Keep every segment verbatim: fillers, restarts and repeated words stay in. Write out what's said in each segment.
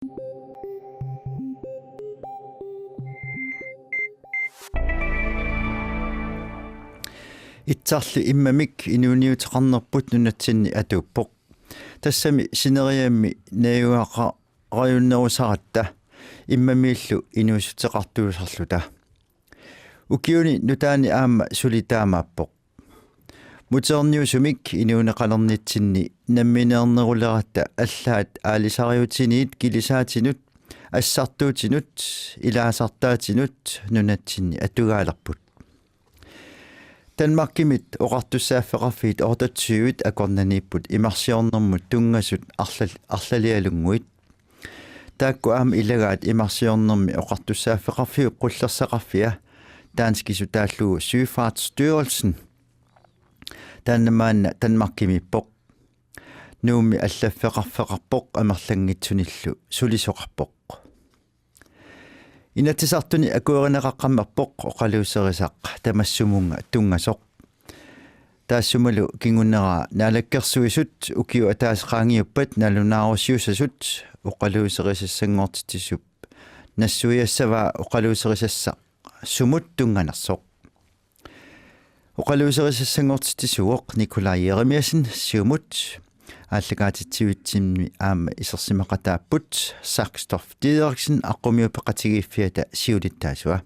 Itsarli immamik inuuniuteqarnerput nunatsinni atuuppoq. Tassami sineriammi najugaqarajunnerusaratta immamiillu inuussuteqartuusarluta. Ukiuni nutaani aamma suli taamaappoq. Moderniusumik inuuneqalernitsinni nammineerneruleratta allaat aalisariutiniit kilisaatinut, assartuutinut, ilaasartaatinut nunatsinni atugaalerput. Danmarkimit oqartussaaffeqarfiit otteogtyve akornanniipput imarsiornermut tunngasut arlal-, arlalialunnguit. Taakku aamma ilagaat imarsiornermi oqartussaaffeqarfiup qullersaqarfia, danskisut taallugu Søfartsstyrelsen. Taanna maanna Danmarkimiippoq. Nuummi allaffeqarfeqarpoq amerlanngitsunillu sulisoqarpoq. Inatsisartuni akuerineqaqqammerpoq oqaluuserisaq tamassumunnga tunngasoq. Taassumalu kinguneraa Naalakkersuisut ukiup ataaseq qaangiuppat nalunaarusiussasut oqaluuserisassanngortitsisup nassuiassavaa oqaluuserisassaq sumut tunnganersoq. Oqaluuserisassanngortitsisuuvoq Nikolaj Jeremiassen, Siumut, aallakaatitsivitsinni aamma isersimaqataapput Saxtorph Dideriksen, aqqummi peqatigiiffiata siulittaasua.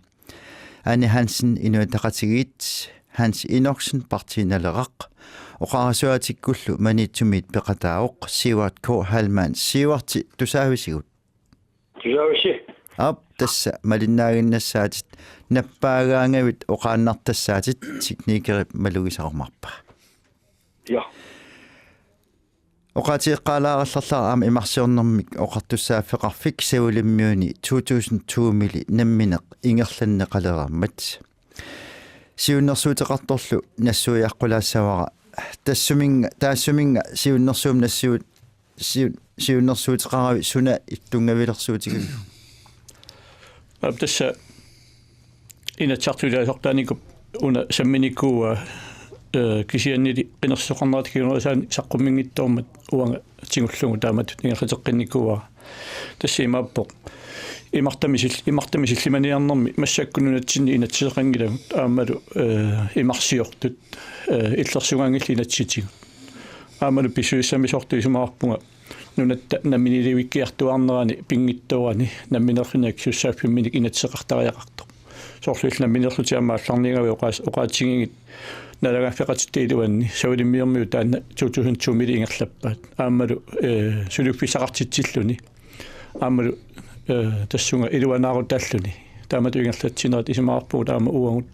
Ane Hansen, Inuit Ataqatigiit, Hans Enoksen, Partii Naleraq, oqarasuaatikkullu Maniitsumiit peqataavoq Sivert K. Heilmann. Sivertsi, tusaavisigut? Tusaavisi. Aap, tassa malinnaaginnassaatit, nappaagaangavit oqaannartassaatit, teknikerip malugisarumaarpaa. Ja. Oqaatigeqqaalaarallarlara aamma imarsiornermik oqartussaaffeqarfik Savalimmiuni to tusind to-mili nammineq ingerlanneqalereermat. Siunnersuuteqartorlu nassuiaqqulaassavara. Tassuminnga, taassuminnga siunnersuummik nassiu-, siu-, siunnersuuteqaravi suna ittunngavilersuutigiviuk? Aap, tassa Inatsisartut ilaasortaanikuupput una samminikuuaa, eh, kisiannili qinersisoqarnerata kingunerisaanik saqqummiinngitsoormat uanga tigullugu taamatut ingerlateqqinnikuuara. Tassa imaappoq. Imartami sil-, imartami sillimaniarnermi massakkut nunatsinni inatsiseqanngilagut aammalu, eh, imarsiortut, eh, illersugaanngillat inatsisitigut. Aammalu pissusissamisoortut isumaqarpunga nunatta namminiilivikkiartuaarnerani pinngitsoorani nammineerluni akisussaaffimmini inatsiseqartariaqartoq. Soorlu illit nammineerlutit aamma aallarniagavit oqaas-, oqaatigiginnit naalagaaffeqatitta iluanni Savalimmiormiut taanna to tusind to-mili ingerlappaat. Aammalu, eh, suliffissaqartitsilluni. Aammalu, eh, tassunga iluanaarutaalluni. Taamatut ingerlatsinerat isumaqarpugut aamma uagut.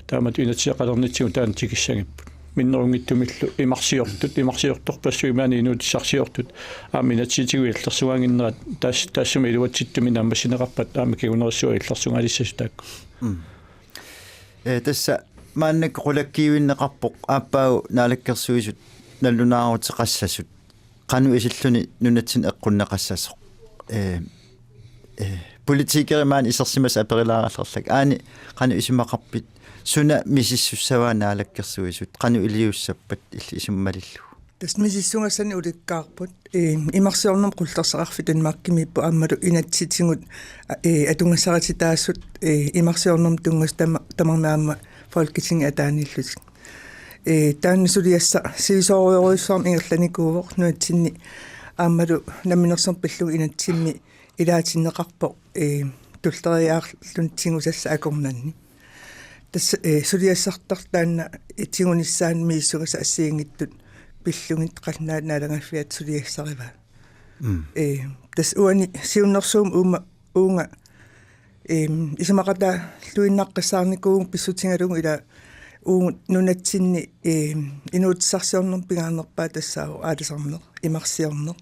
Taamatut inatsiseqalernitsigut taanna tikissagipput. Minnerunngitsumillu imarsiortut, imarsiortorpassuit maani inuutissarsiortut. Aamma inatsisitigut illersugaannginnerat taas-, taassuma iluatsittumik naammassineqarpat aamma kingunerissuaq illersugalissasut taakku. Mm. Eh, tassa maannakkut qulakkiivinneqarpoq aappaagu Naalakkersuisut nalunaaruteqassasut. Qanoq isilluni nunatsinni eqqunneqassasoq. Eh, eh, politikerit maani isersimasut aperilaarallarlak. Aani qanoq isumaqarpit? Suna misissussavaa Naalakkersuisut? Qanoq iliussappat illit isummat malillugu? Tassa misissugassani ulikkaarput. Eh, imarsiornermut qullersaqarfik Danmarkimiippoq aammalu inatsisitigut, eh, atugassarititaasut, eh, imarsiornermut tunngasut tama-, tamarmik aamma Folketingip ataaniillutik. Eh, taanna suliassaq sivisoorujussuarmik ingerlanikuuvoq nunatsinni aammalu namminersorneq pillugu inatsimmi ilaatinneqarpoq, eh, tulleriiaarluni tigusassat akornanni. Tassa, eh, suliassartartoq taanna tigunissaanut misissugassat assigiinngitsut pillugit Qallunaat Naalagaaffiata suliassarivaat. Mm. Eh, tassa uani siunnersuummik uuma, uunga, em, isumaqataalluinnaqqissaarnikuuvugut pissutigalugu ila uagut nunatsinni, em, inuutissarsiornermut pingaarnerpaaq tassaavoq aalisarneq, imarsiorneq.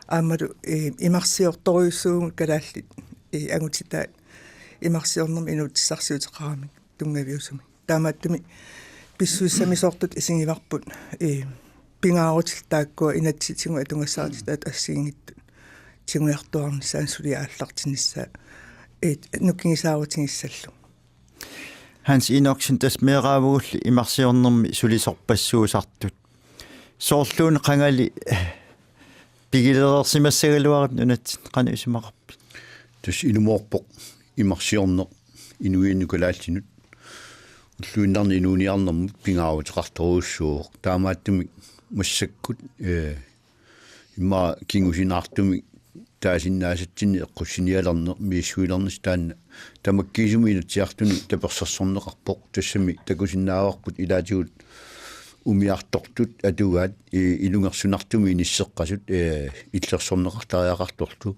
Aammalu, eh, imarsiortorujussuuvugut kalaallit, eh, angutitaat imarsiornermi inuutissarsiuteqaramik tunngaviusumik. Taamaattumik pissusissamisoortutut isigivarput, eh, pingaarutillit taakkua inatsisitigut atugassarititaasut assigiinngitsut tigujartuaarnissaannut suliaq aallartinnissaa, eh, nukingisaarutigissallugu. Hans Enoksen, tassa meeraavugulli imarsiornermi sulisorpassuusartut. Soorluuna qangali, eh, pigilereersimassagaluarpit nunatsinni, qanoq isumaqarpit? Tassa ilumoorpoq imarsiorneq inuiannut kalaallinut. Ulluinnarni inuuniarnermut pingaaruteqartorujussuuvoq. Taamaattumik massakkut, ee, immaqa kingusinaartumik taasinnaasatsinnik eqqussinialerneq misissuilerneq taanna tamakkiisumik Inatsisartuni tapersersorneqarpoq. Tassami takusinnaavarput ilaatigut umiartortut atugaat, ee, ilungersunartumik inisseqqasut, ee, illersorneqartariaqartorlu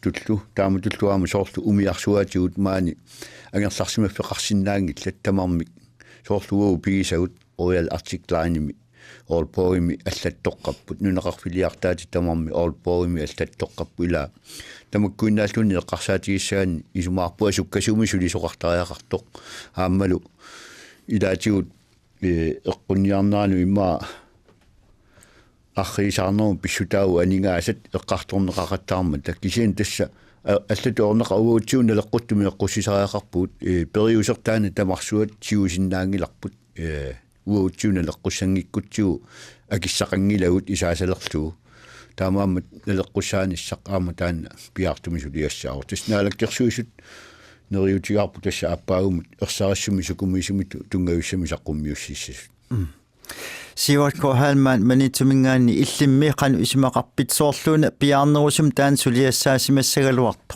tullu, taamatullu aamma soorlu umiarsuaatigut maani angerlarsimaffeqarsinnaanngillat tamarmik. Soorlu uagut pigisagut Royal Arctic Linemi Aalborgimi allattoqqapput, nunaqarfiliartaatit tamarmik Aalborgimi allattoqqapput, ilaa tamakkuinnaalluni eqqarsaatigissagaanni isumaqarpunga sukkasuumik sulisoqartariaqartoq. Aammalu ilaatigut, ee, eqqunniarneranut immaqa arriisaarnermut pissutaavoq aningaasat eqqartorneqaqattaarmata. Kisianni tassa, a-, allatut ajornaqaaq, uagutsinnut naleqquttumik eqqussisariaqarpugut, ee, periuseq taanna tamarsuaq tigusinnaanngilarput. Ee, uagutsinnut naleqqussanngikkutsigu akissaqanngilagut isaasalerlugu. Taamaammat naleqqussaanissaq aamma taanna piaartumik suliassaavoq. Tassa Naalakkersuisut neriuutigaarput tassa aappaagumut ersarissumik sukumiisumik tu-, tunngavissamik saqqummiussissasut. Mm. Sivert K. Heilmann, Maniitsuminngaanniit illimmi qanoq isumaqarpit, soorluuna piaarnerusumik taanna suliassaasimassagaluartoq?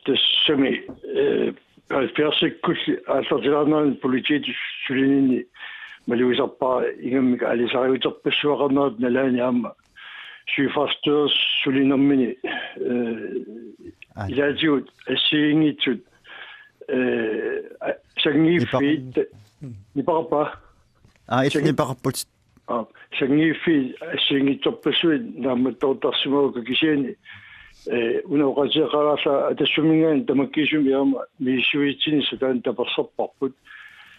Tassami, ee, halvfjerdsikkulli aallartilaarnerani politiitut sulininni malugisarpara ingammik aalisariuterpassuaqarnerat nalaani aamma Søfartsstyrelsip sulinermini, ee, Aat. Ilaatigut assigiinngitsut, ee, a-, sanngiiffiit, Nipa-, niparpa? Aa, illit Sangi-, niparput. Aa, sanngiiffiit assigiinngitsorpassuit naammattoortarsimavakka, kisianni, ee, una oqaatiginiaraluarlunga Atassumiminngaanniit tamakkiisumik aamma misissuisitsinissaq taanna tapersersorparput.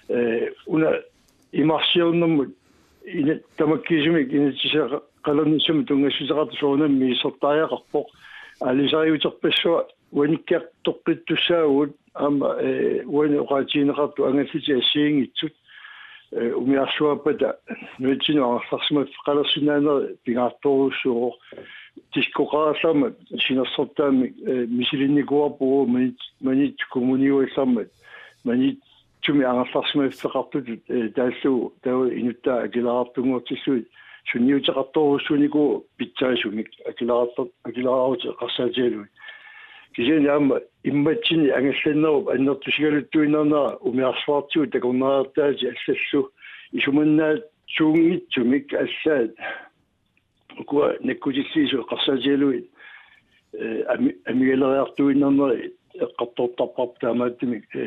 Ee, una imarsiornermut ina-, tamakkiisumik inatsisaqalernissamut tunngassuteqartoq soorunami misissortariaqarpoq. Aalisariuterpassuit uaniikkiartoqqittussaavugut aamma, ee, uani oqaatigineqartut angallatsinni assigiinngitsut, ee, umiarsuaappata nunatsinnut angerlarsimaffeqalersinnaaneri pingaartorujussuuvoq. Diskoqarallaammat sinersortaammik, ee, misilinnikuuarput uagut Maniit-, Maniitsup kommuniugallarmat Maniit-, -tsumi angerlarsimaffeqartutut, ee, taallugu taava inuttaa akileraartunngortillugit sunniuteqartorujussuunikuuvoq pitsaasumik akileraartor-, akileraarutip eqqarsaatigalugit. Kisianni aamma immatsinni angallannerup annertusigaluttuinnarnera umiarsuartigut takornariartaatit allallu isumannaatsuunngitsumik allaat ukua nakkutilliisut eqqarsaatigalugit, ee, ami-, amigaleriartuinnarneri eqqartortarparput, taamaattumik, ee,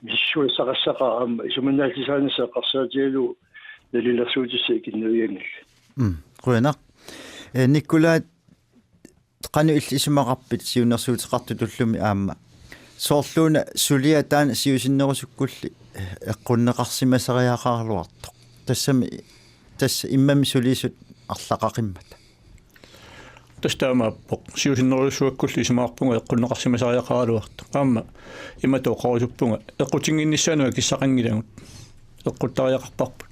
misissugassaqassaqaaq aamma isumannaallisaanissaq eqqarsaatigalugu nalilersuutissaq ikinneruianngillat. Mm, qujanaq. Ee, Nikolai, qanoq illit isumaqarpit siunnersuuteqartutullu aamma? Soorluuna suliaq taanna siusinnerusukkulli eqqunneqarsimasariaqaraluartoq. Tassami, tassa immami sulisut arlaqaqimmata. Tassa taamaappoq. Siusinnerujussuakkulli isumaqarpunga eqqunneqarsimasariaqaraluartoq. Aamma imatut oqarusuppunga eqqutinnginnissaanut akissaqanngilagut. Eqquttariaqarparput.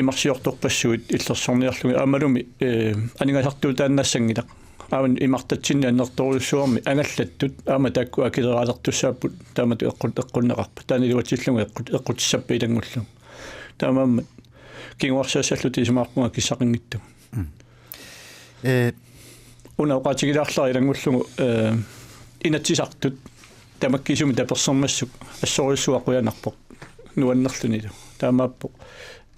Imarsiortorpassuit illersorniarlugit aammalumi, ee, aningaasartuutaannaassanngilaq. Aamma imartatsinni annertoorujussuarmi angallattut aamma taakku akileraalertussaapput, taamatut eqqut-, eqqunneqarput. Taanna iluatsillugu eqqut-, eqqutissappat ilanngullugu. Taamaammat kinguarsaassalluta isumaqarpunga akissaqanngitsugut. Mm. Ee, una oqaatigilaarlara ilanngullugu, ee, inatsisartut tamakkiisumik tapersersormassuk assorujussuaq qujanarpoq nuannerlunilu. Taamaappoq,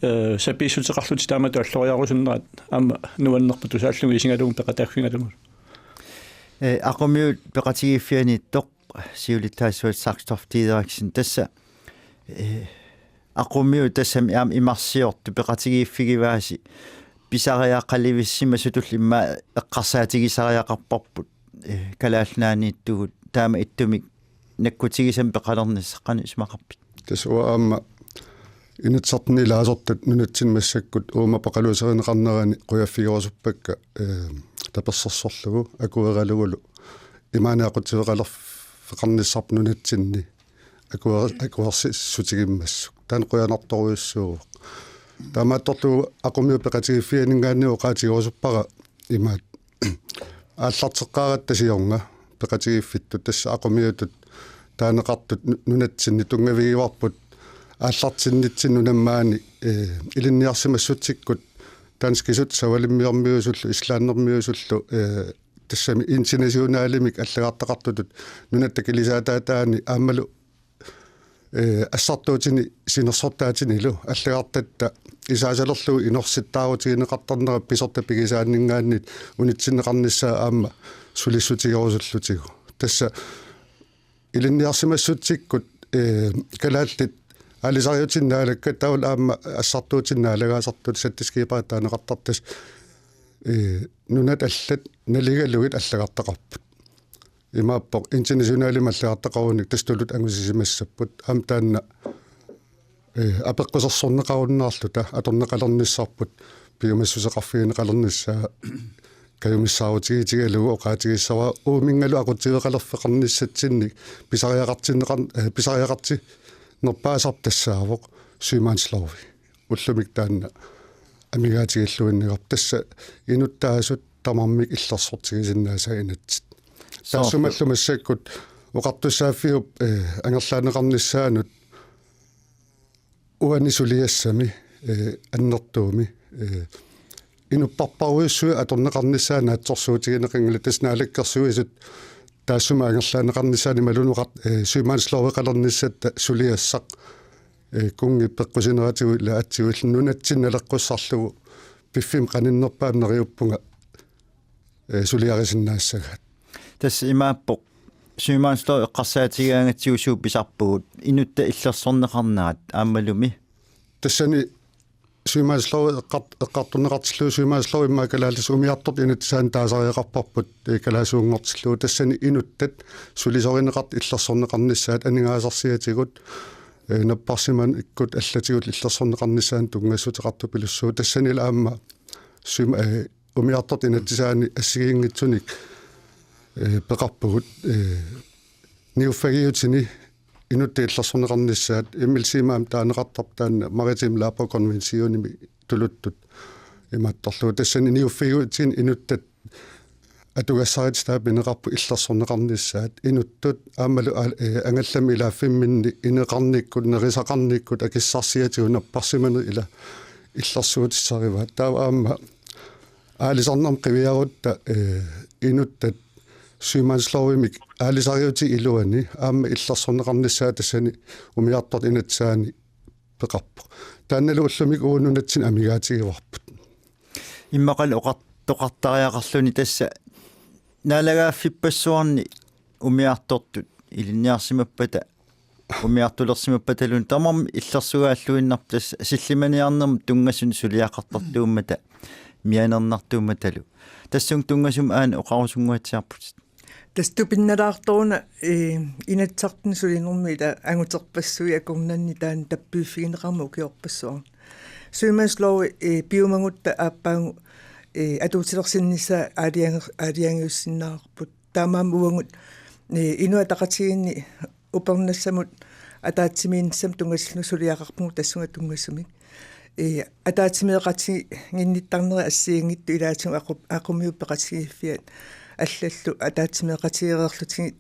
ee, sapiissuteqarlutik taamatut alloriarusunnerat aamma nuannerpoq tusaallugu isigalugu peqataaffigalugu. Ee, Aqumiut Peqatigiiffianiittoq, siulittaasuat Saxtorph Dideriksen, tassa, ee, Aqumiut tassami aamma imarsiortut peqatigiiffigivaasi pisariaqalivissimasutullu immaqa eqqarsaatigisariaqarparput, ee, Kalaallit Nunaanniittugut, taama ittumik nakkutigisamik peqalernissaq, qanoq isumaqarpit? Tassa uanga aamma Inatsisartuni ilaasortat nunatsinni massakkut uuma oqaluuserineqarnerani qujaffigerusuppakka, ee, tapersersorlugu akueralugulu imaani aqutsiveqalerfeqarnissarput nunatsinni akuer-, akuersissutigimmassuk. Taanna qujanartorujussuuvoq. Taamaattorlu Aqumiut Peqatigiiffianinngaanniit oqaatigerusuppara imaat aallarteqqaaratta siorna peqatigiiffittut, tassa aqumiutut taaneqartut nu-, nunatsinni tunngavigivarput aallartinnitsinni nunammaani, eh, ilinniarsimassutsikkut danskisut savalimmiormiusullu islandermiusullu, eh, tassami internationalimik allagartaqartutut nunatta kilisaataataani aammalu, eh, assartuutini sinersortaatinilu allagartatta isaasalerlugu inorsittaarutigineqartarnera pisortat pigisaanninngaanniit unitsinneqarnissaa aamma sulissutigerusullutigu. Tassa ilinniarsimassutsikkut, eh, kalaallit aalisariutinnaalakkataalu aamma assartuutinnaalagasartut sattiskiipaataaneqartartas, eh, nunat allat naligalugit allagartaqarput. Imaappoq internationalimik allagartaqarunik tassa tuluttut angusisimassapput. Aamma taanna, eh, apeqqusersorneqarunnaarluta atorneqalernissarput piumassuseqarfigineqalernissaa kajumissaarutigigalugu oqaatigissavara uuminngalu aqutsiveqalerfeqarnissatsinnik pisariaqartinneqar-, eh, pisariaqartinerpaasarput tassaavoq sømandslovi. Ullumi taanna amigaatigilluinnagarput tassa inuttaasut tamarmik illersortigisinnaasaat inatsit. Soorlu. Tassumallu massakkut oqartussaaffiup, eh, angerlaanneqarnissaanut uani suliassami, eh, annertuumi, eh, inupparparujussuit atorneqarnissaat naatsorsuutigineqanngilaq, tassa naalakkersuisut taassuma angerlaanneqarnissaanut imaluunniit oqart-, eh, sømandsloveqalernissatta suliassaq, eh, kunngi peqqusineratigut ilaa atsigut ilaa nunatsinni naleqqussarlugu piffimmi qaninnerpaamik neriuppunga, eh, suliarisinnaassagaat. Tassa imaappoq sømandslovi eqqarsaatigigaangatsigu suut pisarpugut inuttat illersorneqarnerat aammalumi? Tassani sømandslovi eqqart-, eqqartorneqartillugu sømandslovi immaqa kalaallisut umiartortut inatsisaannik taasariaqarparput, eh, kalaallisuunngortillugu, tassani inuttat sulisorineqartut illersorneqarnissaat aningaasarsiatigut, eh, napparsimanikkut allatigut illersorneqarnissaannut tunngassuteqartupilussuuvoq, tassanilu aamma søm-, eh, umiartortut inatsisaannik assigiinngitsunik, eh, peqarpugut, eh, niuffagiutini inuttat illersorneqarnissaat, M L C-mi aamma taaneqartarpoq taanna Maritim Lavbågkonventionimi tuluttut imaattorlugu, tassani niuffagiutini inuttat atugassarititaat pineqarput illersorneqarnissaat, inuttut aammalu a-, eh, angallammi ilaaffimminni ineqarnikkut, nerisaqarnikkut akissarsiatigut napparsimaneq ilaa illersuutissarivaat. Taava aamma aalisarnermut qiviarutta, eh, inuttat sømandslovimik aalisariutit iluanni aamma illersorneqarnissaat tassani umiartortut inatsisaannik peqarpoq. Taannalu ullumi uagut nunatsinni amigaatigivarput. Immaqalu oqartoqartariaqarluni tassa naalagaaffippassuarni umiartortut ilinniarsimappata umiartulersimappataluunniit tamarmik illersugaalluinnarput, tassa sillimaniarnermut tunngasunik suliaqartartuummata mianernartuummatalu. Tassunga tunngasumik aana oqarusunnguatsiarputit. Tassa tupinnalaartoruna, eh, Inatsisartuni sulinermi ilaa anguterpassuit akornanni taanna tappiiffigineqarmat ukiorpassuarni. Sømandslovi, eh, piumagutta aappaagu, eh, atuutilersinnissaa aalajanger-, aalajangiussinnaavarput. Taamaammat uagut, eh, Inuit Ataqatigiinni upernassamut ataatsimiinnissamut tunngatillugu suliaqarpugut tassunga tunngasumik. Eh, ataatsimeeqatigiinnittarnerit assigiinngitsut ilaatigut aqu-, Aqumiut Peqatigiiffiat allallu ataatsimeeqatigeereerlutigit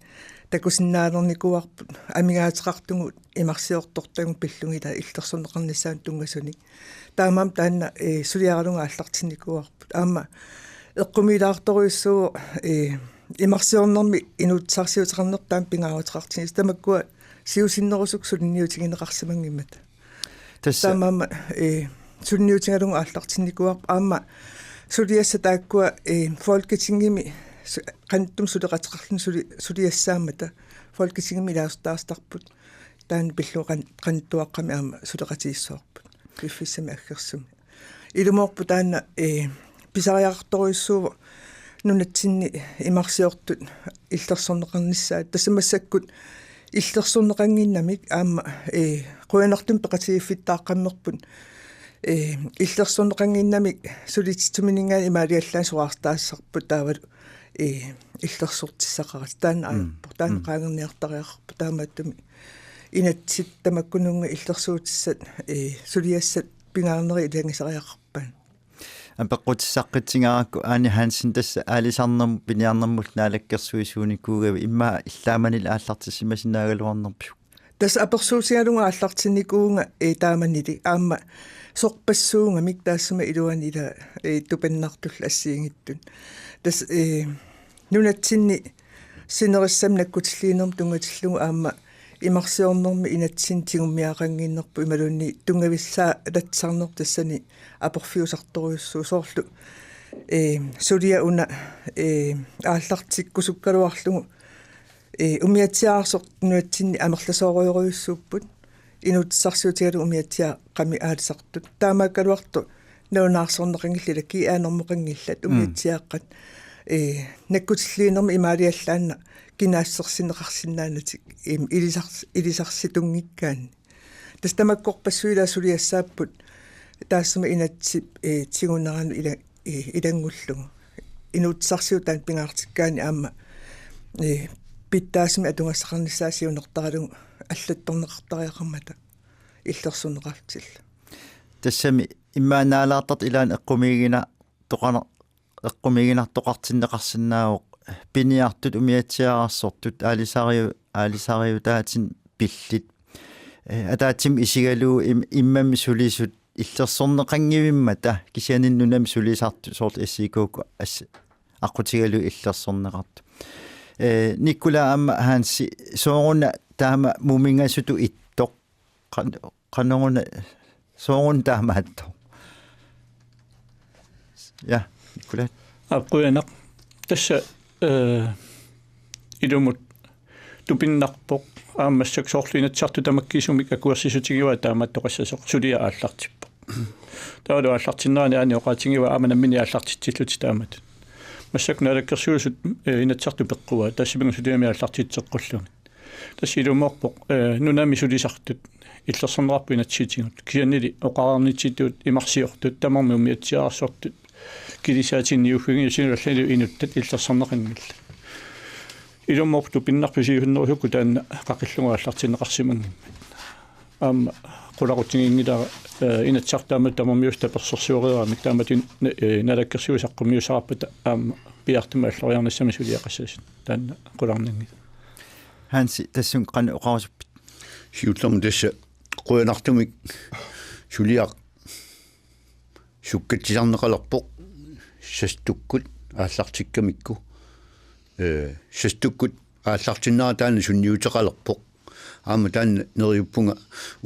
takusinnaalernikuuarput amigaateqartugut imarsiortortagut pillugit ilaa illersorneqarnissaannut tunngasunik. Taamaammat taanna, eh, suliaralugu aallartinnikuuarput. Aamma eqqumiilaartorujussuuvoq, eh, imarsiornermi inuutissarsiuteqarnerput taama pingaaruteqartigisoq. Tamakkua siusinnerusukkut suliniutigineqarsimanngimmata. Tassa. Taamaammat, eh, suliniutigalugu aallartinnikuuarput. Aamma suliassat taakkua, eh, Folketingimi su-, qanittumi suleqateqarluni suli-, suliassaammata Folketingimi ilaasortaasarput. Taanna pillugu qan-, qanittuaqqamik aamma suleqatigissavarput. Piffissami aggersumi. Ilumoorpoq taanna, eh, pisariaqartorujussuuvoq nunatsinni imarsiortut illersorneqarnissaat. Tassa massakkut illersorneqannginnamik aamma, eh, qujanartumik peqatigiiffittaaqqammerput. Eh, illersorneqannginnamik sulititsumininngaanniit imaaliallaannaq soraartaasarput taavalu, eh, illersortissaqarasi. Taanna Mm. ajorpoq. Taanna Mm. qaangerniartariaqarpoq. Taamaattumik inatsit tamakkununnga illersuutissat, eh, suliassat pingaarnerit ilagisariaqarpaat. Apeqqutissaqqitsigarakku Aani Hansen, tassa aalisarnermut piniarnermullu naalakkersuisuunikuugavit, immaqa illaammanilli aallartissimasinnaagaluarnerpiuk? Tassa apersuutigalugu aallartinnikuuvunga, ee, taamanili aamma sorpassuugamik taassuma iluani ila, ee, tupinnartullu assigiinngitsut. Tassa, ee, nunatsinni sinerissami nakkutilliinermut tunngatillugu aamma imarsiornermi inatsimmi tigummiaaqannginnerput imaluunniit tunngavissaalatsisarnerput tassani aporfiusartorujussuuvoq soorlu, ee, suliaq una, ee, aallartikkusukkaluarlugu, ee, umiatsiaararsortut nunatsinni amerlasoorujorujussuupput. Inuussutissarsiutigalugu umiatsiaqqamik aalisartut. Taamaakkaluartoq nalunaarsorneqanngillat, kiiaanermoqanngillat, mm, umiatsiaaqqat, ee, nakkutilliinermi imaaliallaannaq kinaassusersinneqarsinnaanatik, im, ilisars-, ilisarsitunngikkaanni. Tassa tamakkorpassuit ila suliassaapput taassuma inatsisip, ee, tiguneranut ila-, ee, ilanngullugu. Inuussutissarsiutit taanna pingaartikkaanni aamma, ee, pitsaasumik atugassaqarnissaa siunertaralugu allattorneqartariaqarmata illersorneqartillugu. Tassami immaqa naalaartartut ilaanni eqqumiiginartoqana-, eqqumiiginartoqartinneqarsinnaavoq piniartut umiatsiaararsortut aalisariu-, aalisariutaatinik pillit. Ee, ataatsimut isigalugu im-, immami sulisut illersorneqanngivimmata kisianni nunami sulisartut soorlu S I K-kkut as-, aqqutigalugit illersorneqartut. Ee, Nikolaj aamma Hansi, sooruna taama mumingasutut ittoq? Qan-, qanoruna, sooruna taamaattoq? Ja, Nikolaj. Aa, qujanaq. Tassa, ee, ilumut tupinnarpoq. Aamma massakkut soorlu Inatsisartut tamakkiisumik akuersissutigaat taamaattoqassasoq, suliaq aallartippoq. Taavalu aallartinnerani Aani oqaatigivaa aamma nammineq aallartitsillutik taamatut. Massakkut Naalakkersuisut, ee, Inatsisartut peqquaat, tassami suliami aallartitseqqullugit. Tassa ilumoorpoq, ee, nunami sulisartut illersorneqarput inatsisitigut. Kisiannili oqareernitsitut, imarsiortut, tamarmik umiatsiaararsortut, kilisaatinik niuffigineq, siunerluni inuttat illersorneqanngillat. Ilumoorpoq tupinnarfisiusunnerusukkut taanna qaqillugu aallartinneqarsimanngimmat. Aamma qulaqutiginngilara, ee, Inatsisartut taamatut tamarmiusut tapersersuereeramik, taamatut, ee, naalakkersuisut saqqummiussaqarpata aamma piaartumik alloriarnissamik suliaqassasut. Taanna qularnanngilaq. Hansi, tassunga qanoq oqarusuppit? Siullermik tassa qujanartumik suliaq sukkatsisarneqalerpoq sastukkut aallartikkamikku. Ee, sastukkut aallartinnera taanna sunniuteqalerpoq. Aamma taanna neriuppunga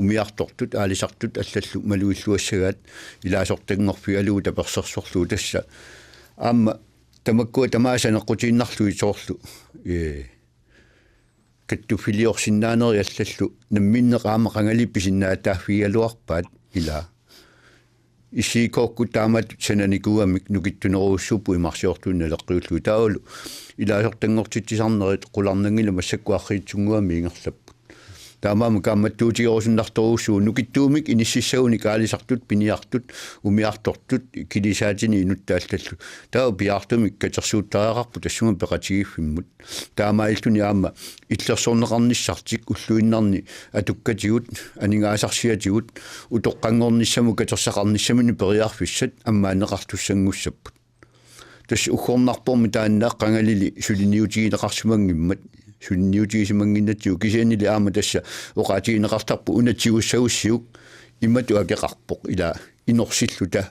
umiartortut, aalisartut allallu malugilluassagaat ilaasortanngorfigalugu tapersersorlugu tassa. Aamma tamakkua tamaasa saneqqutiinnarlugit soorlu, ee, kattuffiliorsinnaanerit allallu namminneq aamma qangali pisinnaatitaaffigigaluarpaat ilaa. S I K-kkut taamatut sananikuugamik nukittunerujussuupput imarsiortuunik naleqqiullugu. Taavalu ilaasortanngortitsisarnerit qularnanngilaq, massakkut arriitsunnguamik ingerlapput. Taamaammat kaammattuutigerusunnartorujussuuvoq nukittuumik inississagunik aalisartut, piniartut, umiartortut, kilisaatinik inuttat allallu. Taava piaartumik katersuuttariaqarpoq tassunga peqatigiiffimmut. Taamaalilluni aamma illersorneqarnissartik ulluinnarni atukkatigut, aningaasarsiatigut, utoqqanngornissamut katersaqarnissaminut periarfissat ammaanneqartussanngussapput. Tassa uggornarpormi taanna qangalili suliniutigineqarsimanngimmat, suliniutigisimannginnatsigu, kisiannili aamma tassa oqaatigineqartarpoq una tigussagussiuk imatut akeqarpoq ilaa inorsilluta.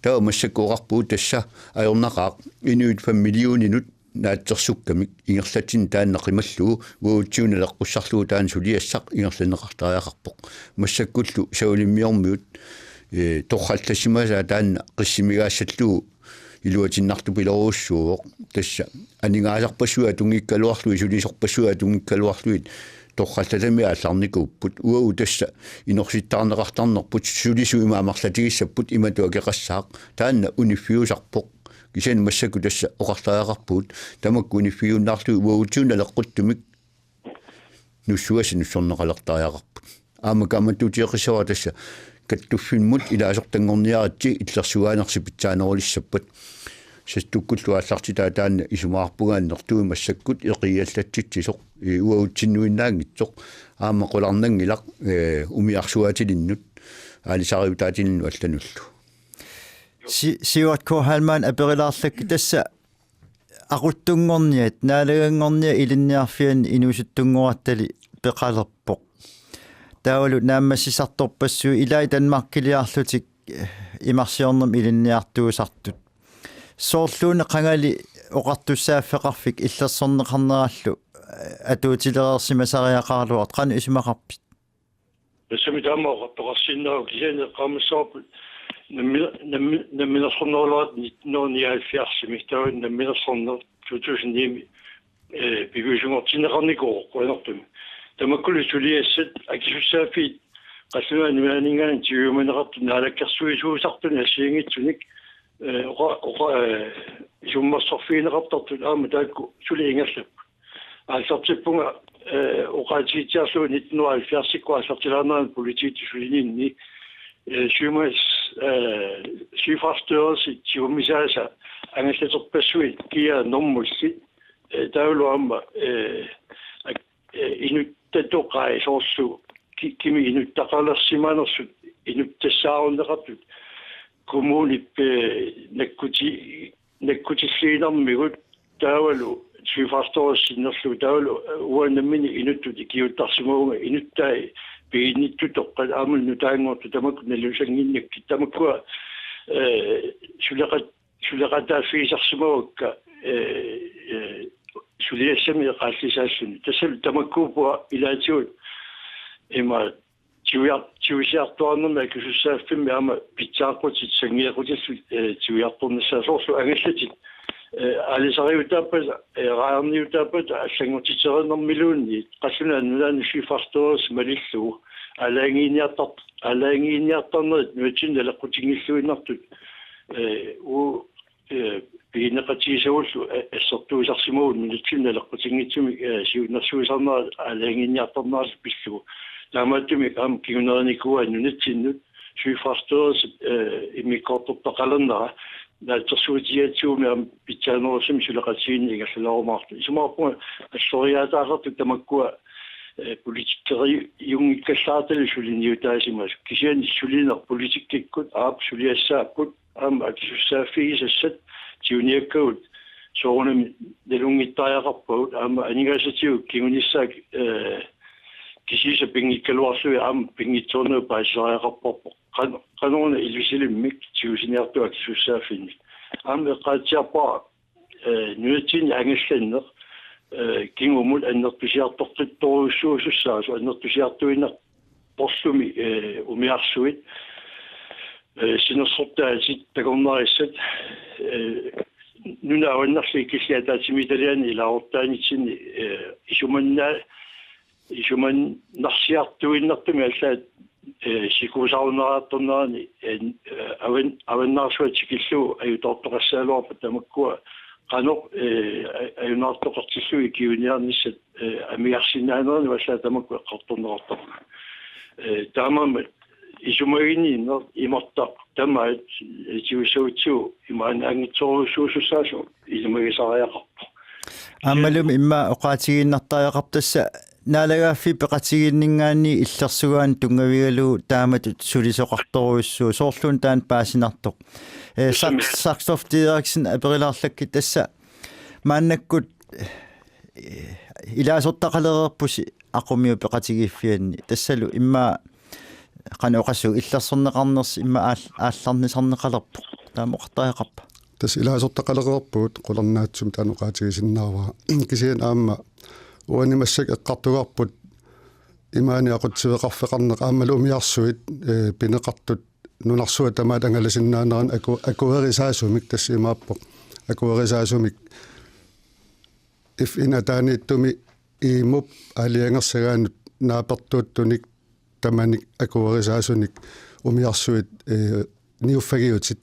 Taava massakkut oqarpugut tassa ajornaqaaq inuit fem millioninut naatsersukkamik ingerlatsineq taanna qimallugu uagutsinnut naleqqussarlugu taanna suliassaq ingerlanneqartariaqarpoq. Massakkullu Savalimmiormiut, ee, torrallassimasaat taanna qissimigaassallugu iluatinnartupilorujussuuvoq. Tassa aningaasarpassuit atunngikkaluarlugit, sulisorpassuit atunngikkaluarlugit torrallatami aallarnikuupput. Uagut tassa inorsittaarneqartarnerput sulisut ima amerlatigissapput imatut akeqassaaq. Taanna uniffiusarpoq. Kisianni massakkut tassa oqartariaqarpugut tamakku uniffigiunnaarlugit uagutsinnut naleqquttumik nussugassaq nussorneqalertariaqarput. Aamma kaammattuutigeqqissavara tassa kattuffimmut ilaasortanngorniaritsi illersugaanersi pitsaanerulissappat. Sastukkullu aallartitaa taanna isumaqarpunga annertuumik massakkut eqiiallatsitsisoq, ee, uagutsinnuinnaanngitsoq. Aamma qularnanngilaq, ee, umiarsuaatilinnut. aalisariutaatininnut allanullu. Si-, Sivert K. Heilmann aperilaarlakka tassa aquttunngorniat, naalaganngorniat ilinniarfianni inuusuttunngorattali peqalerpoq. Taavalu naammassisartorpassuit ilaat Danmarkiliarlutik, eh, imarsiornermi ilinniartuusartut. Soorluuna qangali oqartussaaffeqarfik illersorneqarnerallu, eh, atuutilereersimasariaqaraluartoq, qanoq isumaqarpit? Tassami taama oqartoqarsinnaavoq, kisianni eqqaamassavarput nammi-, nammi-, namminersornerulaartoq nitten hundrede nioghalvfjerdsimi, taava namminersorneq to tusind ni-mi, eh, piviusunngortinneqarnikuuvoq qujanartumik. Tamakkulu suliassat akisussaaffiit qallunaat nunaanninngaanniit tiumaneqartut naalakkersuisuusartunik assigiinngitsunik, eh, oqa-, oqa-, eh, isummersorfigineqartartut aamma taakku suli ingerlapput. Aallartippunga, eh, oqaatigitsiarlugu nitten hundrede halvfjerdsikkut aallartilaarnerani politiitut sulininni, eh, sømands-, eh, søfartsstyrelsi tigummisaasa angallaterpassuit kia normullit, eh, taavalu aamma, eh, ak-, eh, inuttatoqai soorlu ki-, kimi inuttaqalersimanersut inuttassaarunneqartut kommunip, eh, nakkuti-, nakkutilliinermigut taavalu søfartsstyrelsi sinnerlugu taavalu, eh, uanga nammineq inuttut ikiuuttarsimavunga inuttai piginnittutoqqat aamma nutaanngortut tamakku nalusannginnakkit tamakkua, eh, suleqat-, suleqataaffigisarsimavakka, eh, eh, suliassamik eqaallisaalluni. Tassalu tamakkuupput ilaatigut ima tiguiar-, tigusiartuaarnermi akisussaaffimmi aamma pitsaaqutit sanngiaqqutillu, eh, tiguiartornissaat soorlu angallatit, eh, aalisariutaappata, eh, raajarniutaappata allanngortitereernermiluunniit qallunaat nunaannut søfartsstyrelsi malillugu aalajangiiniartar-, aalajangiiniartarnerit nunatsinni naleqqutinngilluinnartut, eh, u-, eh, pigineqatigisagullu, eh, assertuusarsimavagut nunatsinni naleqqutinngitsumik, eh, siunnersuisarnerat aalajangiiniartarnerallu pillugu. Taamaattumik aamma kingunerinikuuaa nunatsinnut søfartsstyrelsip, eh, immikkoortortaqalernera naatsorsuutigigatsigu aamma pitsaanerusumik suleqatigiinneq ingerlalerumaartoq. Isumaqarpunga alloriaataasartut tamakkua, eh, politikeriunngikkallaartali suliniutaasimasut. Kisianni sulineq politikkikkut aap suliassaapput aamma akisussaaffigisassat tiguniakkagut soorunami nalunngittariaqarpagut aamma aningaasatigut kingunissaat, eh, kisiisa pinngikkaluarlugit aamma pinngitsoornagut paasisariaqarparput. Qan-, qanoruna ilisilimmik tigusiniartoq akisussaaffinnik. Aamma eqqaatsiarpara, eh, nunatsinni angallanneq, eh, kingumut annertusiartoqqittorujussuusussaasoq annertusiartuinnarporlumi, eh, umiarsuit, eh, sinersortaatit takornarissat, eh, nunat avannarliit killiat ataatsimiititaliani ilaasortaanitsinni, eh, isumannaa-, isumannarsiartuinnartumik allaat, eh, sikuusarunnaartornerani, eh, avan-, avannaarsuaq tikillugu ajutoortoqassagaluarput tamakkua qanoq, eh, a-, ajunaartoqartillugu ikiuiniarnissat, eh, amigarsinnaanerannut allaat tamakku eqqartorneqartarput. Eh, taamaammat isumaginninneq imartaq tamaat, eh, tigussagutsigu imaannaanngitsorujussuusussaasoq ilimagisariaqarpoq. Aammalumi immaqa oqaatigiinnartariaqarpoq tassa naalagaaffiit peqatigiinninngaanniit illersugaanni tunngavigalugu taamatut sulisoqartorujussuuvoq soorluuna taanna paasinartoq. Eh, Saks-, Saxtoft Didriksen aperilaarlakka tassa maannakkut, eh, ilaasortaqalereerpusi aqumiut peqatigiiffianni. Tassalu immaqa qanoq oqassuunga illersorneqarnersi immaqa aal-, aallarnisarneqalerpoq. Taama oqartariaqarpa? Tassa ilaasortaqalereerpugut qularnaatsumik taanna oqaatigisinnaavara. Kisianni aamma uani massakkut eqqartugarput imaani aqutsiveqarfeqarneq aammalu umiarsuit, eh, pineqartut nunarsuaq tamaat angalasinnaaneranut aku-, akuerisaasumik tassa imaappoq. Akuerisaasumik F N-ataaniittumi I M-up aalajangersagaanut naapertuuttunik tamanik akuerisaasunik umiarsuit, eh, niuffagiutit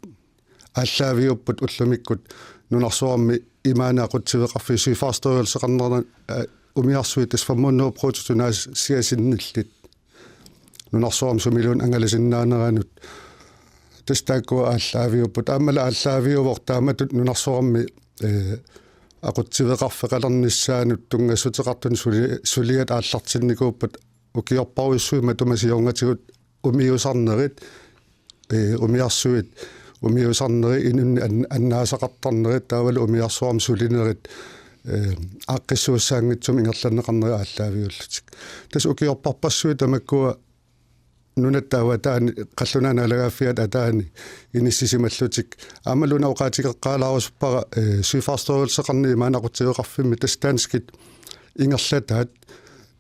aallaaviupput ullumikkut nunarsuarmi imaani aqutsiveqarfiit søfartsstyrelseqarnerani, eh, umiarsuit tassa fem hundrede bruttotunaasiasinnillit. Nunarsuarmi sumiluunniit angalasinnaaneranut. Tassa taakkua aallaaviupput. Aammalu aallaaviuvoq taamatut nunarsuarmi, eh, aqutsiveqarfeqalernissaanut tunngassuteqartunik suli-, suliat aallartinnikuupput ukiorparujussuit matuma siornatigut umiusarnerit, ee, umiarsuit umiusarnerit, inunnik an-, annaasaqartarnerit, taavalu umiarsuarmi sulinerit, ee, aaqqissuussaanngitsumik ingerlanneqarnerit aallaaviullutik. Tassa ukiorparpassuit tamakkua nunatta avataani, qallunaat naalagaaffiata ataani inissisimallutik. Aammalu una oqaatigeqqaalaarusuppara, ee, Søfartsstyrelseqarneq imaannaqqutigeqarfimmi, tassa danskit ingerlataat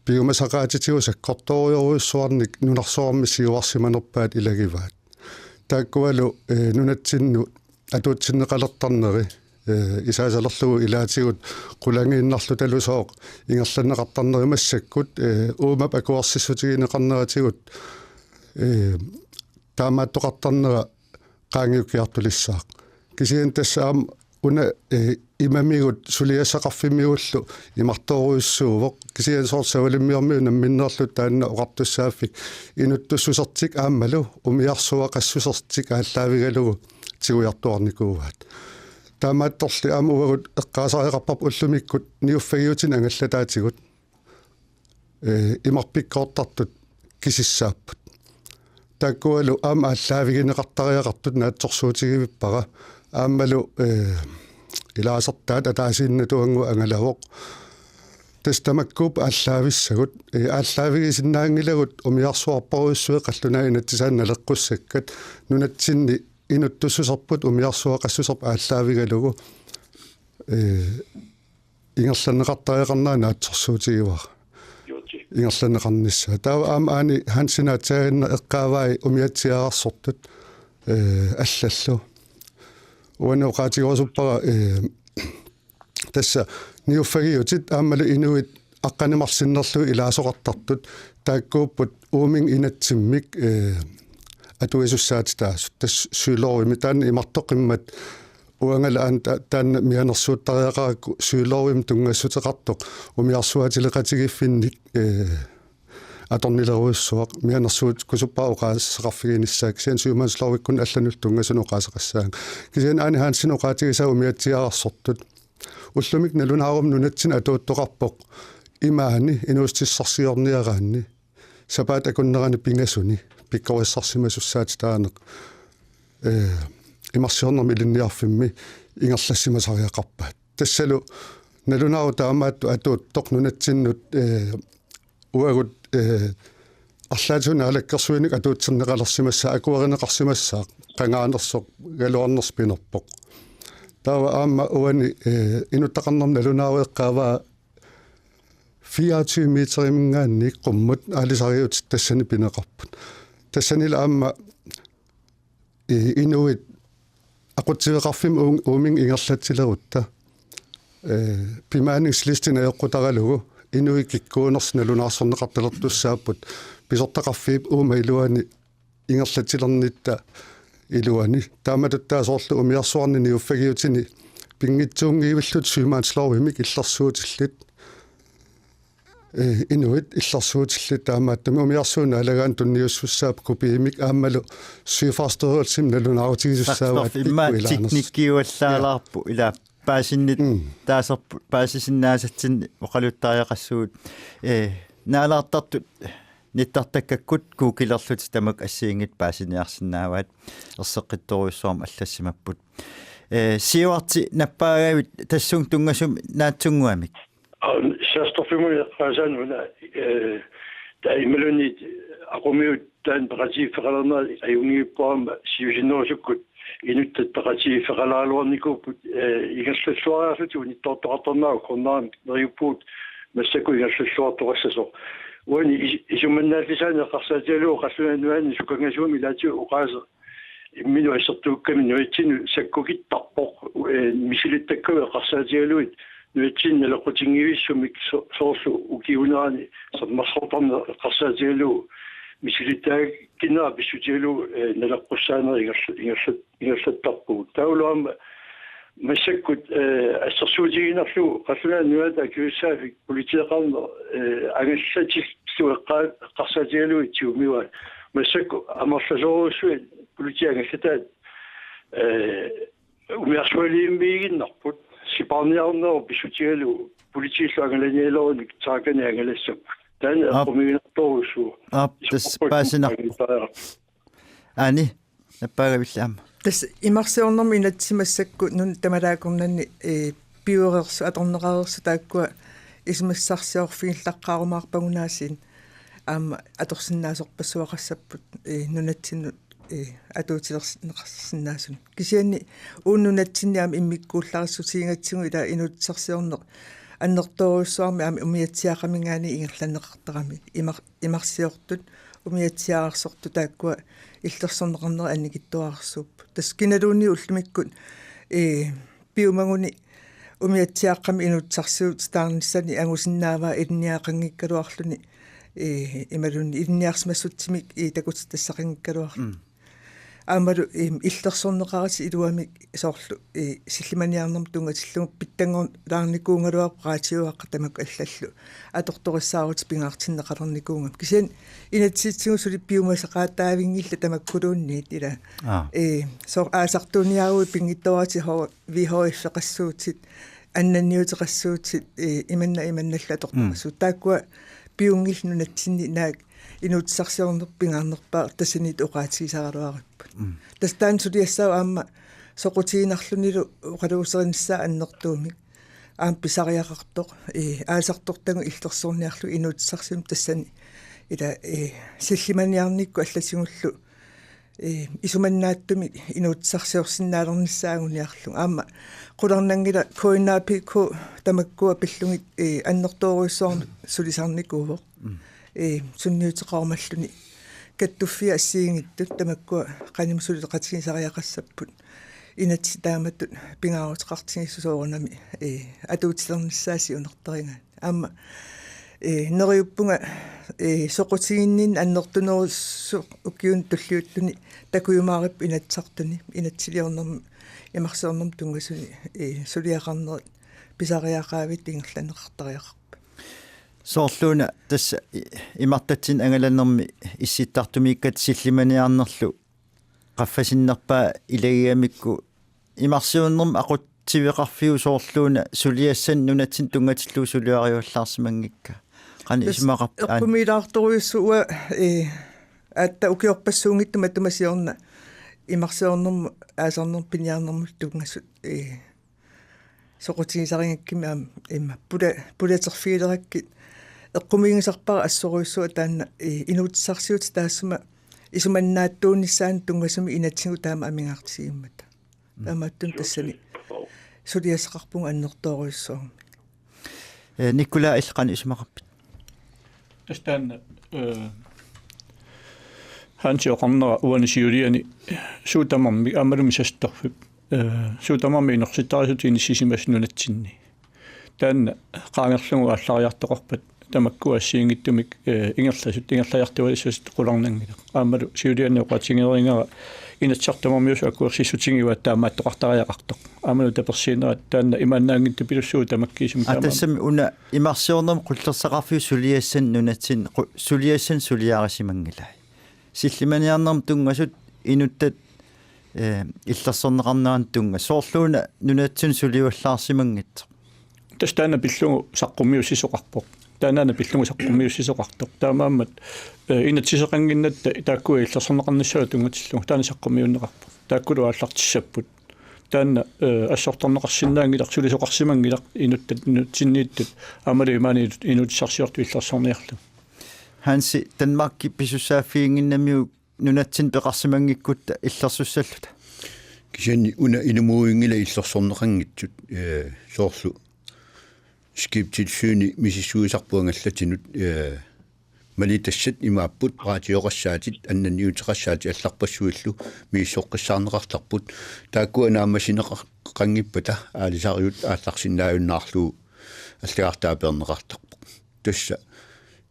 piumasaqaatitigut sakkortoorujorujussuarnik nunarsuarmi siuarsimanerpaat ilagivaat. Taakkualu, ee, nunatsinnut atuutsinneqalertarneri, ee, isaasalerlugu ilaatigut qulangiinnarlutalu sooq ingerlanneqartarneri massakkut, ee, uumap akuersissutigineqarneratigut, ee, taamaattoqartarnera qaangiukkiartulissaaq. Kisianni tassa aamma una, ee, imamigut suliassaqarfimmigullu imartoorujussuuvoq. Kisianni soorlu Savalimmiormiut namminneerlutik taanna oqartussaaffik inuttussusertik aammalu umiarsuaqassusertik aallaavigalugu tigujartuarnikuuaat. Taamaattorli aamma uagut eqqaasariaqarparput ullumikkut niuffagiutinik angallataatigut, ee, imarpikkoortartut kisissaapput. Taakkualu aamma aallaavigineqartariaqartut naatsorsuutigivippara. Aammalu, ee, ilaasartaat ataasiinnatuannguaq angalavoq. Tassa tamakkuupput aallaavissagut, ee, aallaavigisinnaanngilagut umiarsuarparujussuit qallunaat inatsisaannik naleqqussakkat, nunatsinni inuttussuserput umiarsuaqassuserput aallaavigalugu, ee, ingerlanneqartariaqarnera naatsorsuutigivara. Juuti. Ingerlanneqarnissaa. Taava aamma Aani Hansen aatsaaginnaq eqqaavai umiatsiaararsortut, ee, allallu. Uani oqaatigerusuppara, ee, tassa niuffagiutit aammalu inuit aqqaneq-marluk sinnerlugit ilaasoqartartut taakkuupput uuminnga inatsimmik, ee, atuisussaatitaasut. Tassa Syllovimi taanna imartoqimmat uangalu aana ta-, taanna mianersuuttariaqarakku Syllovimut tunngassuteqartoq umiarsuaatileqatigiiffinnik, ee, atornilerujussuaq, mianersuukkusuppara oqaaseqarfiginissaa, kisianni sømandslovikkunnut allanullu tunngasunut oqaaseqassaanga. Kisianni Aani Hansen oqaatigisaa umiatsiaararsortut. Ullumikkut nalunaarummi nunatsinni atuuttoqarpoq imaani inuussutissarsiorniaraanni, sapaatip akunnerani pingasuni pikkorissarsimasussaatitaaneq, ee, imarsiornermi ilinniarfimmi ingerlassimasariaqarpaat. Tassalu nalunaarut taamaattut atuuttoq nunatsinnut, ee, uagut, ee, arlaatigut naalakkersuinik atuutserneqalersimassaaq, akuerineqarsimassaaq, qangaanersoq, galuarnersoq pinerpoq. Taava aamma uani, ee, inuttaqarnermut nalunaarut eqqaavaa fireogtyve meteriminngaanniit qummut aalisariutit tassani pineqarput. Tassanilu aamma, ee, inuit aqutsiveqarfimmut uum-, uuminnga ingerlatsilerutta, ee, bemandingsliste najoqqutaralugu inuit kikkuunersut nalunaarsorneqartalertussaapput pisortaqarfiup uuma iluani ingerlatsilernitta iluani. Taamatuttaaq soorlu umiarsuarni niuffagiutini pinngitsuunngivillutik sømandslovimik illersuutillit, ee, inuit illersuutillit, taamaattumik umiarsuup naalagaanut tunniussussaapput kopiimik aammalu Søfartsstyrelsimi nalunaarutigisussaavaat. Saxtorf immaqa pikkut ilaanersoq. Teknikkiuallaalaarpoq, ilaa, paasinnit-, mm, taaserput paasisinnaasatsinnit oqaluttariaqassuugut. Ee, naalaartartut nittartakkakkut Googlerlutit tamakku assigiinngitsut paasiniarsinnaavaat, erseqqittorujussuarmik allassimapput. Ee, siuarti nappaagavit tassunga tunngasumik naatsunnguamik. Aa, Saxtorfimut eqqaasaanut una, ee, taava imaluunniit aqumiut taanna peqatigiiffeqalernerat ajunngippoq aamma siusinnerusukkut inuttat peqatigiiffeqalaaraluarnikuupput, ee, ingerlalluariarlutik unittoortoqartarnerat uggornaramik neriuppugut massakkut ingerlalluartoqassasoq. Uani is-, isumannaallisaaneq eqqarsaatigalugu qallunaat nunaanni sukangasumik ilaatigut oqaaseq imminut assertuukkami nunatsinnut sakkukittarpoq, ee, misilittakkagut eqqarsaatigalugit nunatsinni naleqqutinngivissumik so-, soorlu ukiuunerani sermersortarneq eqqarsaatigalugu misilittagakinera pissutigalugu, ee, naleqqussaanerit ingerl-, ingerlat-, ingerlattarpugut. Taavalu aamma massakkut, ee, assersuutigiinnarlugu qallunaat nunaata akisussaaffiit politeeqarneq, ee, angallatillu eqqaa-, eqqarsaatigalugit tigumivaat. Massakkut amerlasoorujussuit politiit angallataat, ee, umiarsualiimmiiginnarput, sipaarniarnerup pissutigalugu politiillu angalanialerunik taakani angalassapput. Taanna Aap. Eqqumiiginartorujussuuvoq. Aap, tassa paasinarpoq. Aani, nappaagaville aamma. Tassa imarsiornermi inatsit massakkut nunat tamalaakornanni, ee, piuereersut, atorneqareersut taakkua isumassarsiorfigillaqqaarumaarpagut aasiit aamma atorsinnaasorpassuaqassapput, ee, nunatsinnut, ee, atuutilerneqarsinnaasunut. Kisianni uunga nunatsinni aamma immikkuullarissutigigatsigu ila inuussutissarsiorneq annertoorujussuarmik aamma umiatsiaaqqaminngaanniit ingerlanneqartarami. Imar-, imarsiortut, umiatsiaararsortut taakkua illersorneqarnerat annikitsuararsuupput. Tassa kinaluunniit ullumikkut, ee, piumaguni umiatsiaaqqamik inuussutissarsiutitaarnissani angusinnaavaa ilinniagaqanngikkaluarluni, ee, imaluunniit ilinniarsimassutsimik, ee, takutitassaqanngikkaluarluni. Mm. Aammalu, em, illersorneqaratik iluamik soorlu, ee, sillimaniarnermut tunngatillugu pitsanngorlaarnikuugaluarpoq raatiuaqqat tamakku allallu atortorissaarutit pingaartinneqalernikuugamik. Kisianni inatsisitigut suli piumasaqaataavinngillat tamakkuluunniit ila. Aa. Ee, soorlu aasartuuniaruit pinngitsooratik H-, V H F-eqassuutit, annanniuteqassuutit, ee, imanna imannallu atortaqassuutit. Mm. Taakkua piunngillat nunatsinni naak inuussutissarsiorneq pingaarnerpaaq tassaniittut oqaatigisaraluarupput. Mm. Tassa taanna suliassaavoq aamma soqutiginarlunilu oqaluuserinissaa annertuumik. Aamma pisariaqartoq, ee, aasartortagut illersorniarlugit inuussutissarsiummik tassani. Ila, ee, sillimaniarnikkut allatigullu, ee, isumannaatsumik inuussutissarsiorsinnaalernissaa anguniarlugu. Aamma qularnanngilaq K N A P K tamakkua pillugit, ee, annertoorujussuarmik sulisarnikuuvoq. Mm. Ee, sunniuteqarumalluni kattuffiat assigiinngitsut tamakkua qanimut suleqatigisariaqassapput. Inatsit taamatut pingaaruteqartigisoq soorunami, ee, atuutilernissaa siunertarigaat. Aamma, ee, neriuppunga, ee, soqutiginninneq annertunerusumik ukiuni tulliuttuni takujumaaripput Inatsisartuni, inatsisiliornermi, imarsiornermut tunngasuni, ee, suliaqarnerit pisariaqaavit ingerlanneqartariaqarput. Soorluuna tassa i-, imartatsinni angalanermi issittartumiikkatta sillimaniarnerlu qaffasinnerpaaq ilagigamikku imarsiornermi aqutsiveqarfiup soorluuna suliassanik nunatsinnut tunngatillugu suliariuallaarsimanngikkaa. Qanoq tassa isumaqarpit? Aana. Eqqumiilaartorujussuaq, ee, aatsaat ukiorpassuunngitsut matuma siorna imarsiornermut aasarnermut piniarnermullu tunngasut, ee, soqutigisarigakkit aamma imma pula-, pulaterfigilerakkit eqqumiigisarpara assorujussuaq taanna, ee, inuussutissarsiutit taassuma isumannaatsuunissaanut tunngasumik inatsigut taama amigaartigimmata. Mm. Taamaattumik tassani suliassaqarpugut annertoorujussuarmik. Ee, Nikolaj, illit qanoq isumaqarpit? Tassa taanna, ee, Hansi oqarnera uani siuliani suut tamarmik aammalumi sassartorfik, ee, suut tamarmik inersittarisassat inissisimasut nunatsinni. Taanna qaangerlugu aallariartoqarpat tamakku assigiinngitsumik, ee, ingerlasut, ingerlajartualissasut qularnanngilaq. Aammalu siuliani oqaatigereerara Inatsisartut tamarmiusut akuersissutigivaat taamaattoqartariaqartoq. Aammalu tapersiinerat taanna imaannaanngitsupilussuuvoq tamakkiisumik. Aa, taamaammat. Tassami una imarsiornermi qullersaqarfiup suliassanik nunatsinni qu-, suliassanik suliarisimanngilai. Sillimaniarnermut tunngasut inuttat, ee, illersorneqarneranut tunngasut. Soorluuna nunatsinnut suliuallaarsimanngitsoq. Tassa taanna pillugu saqqummiussisoqarpoq. Taannaana pillugu saqqummiussisoqartoq. Taamaammat, ee, inatsiseqannginnatta taakkua illersorneqarnissaat tunngatillugu. Taanna saqqummiunneqarpoq. Taakkulu aallartissapput. Taanna, ee, assortorneqarsinnaanngilaq, sulisoqarsimanngilaq, inuttat, nunatsinniittut, aammalu imaani inut-, inuussutissarsiortut illersorniarlugit. Hansi, Danmarki pisussaaffiginnginnamiuk nunatsinni peqarsimanngikkutta illersussalluta? Kisianni una inumoorunngilaq illersorneqanngitsut, ee, soorlu skibstilsyni misissuisarput angallatinut, ee, malitassat imaapput raatioqassaatit, annanniuteqassaatit allarpassuillu misissoqqissaarneqartarput. Taakkua naammassineqar-, qanngippata aalisariut aallarsinnaajunnaarlugu allagartaa peerneqartarpoq. Tassa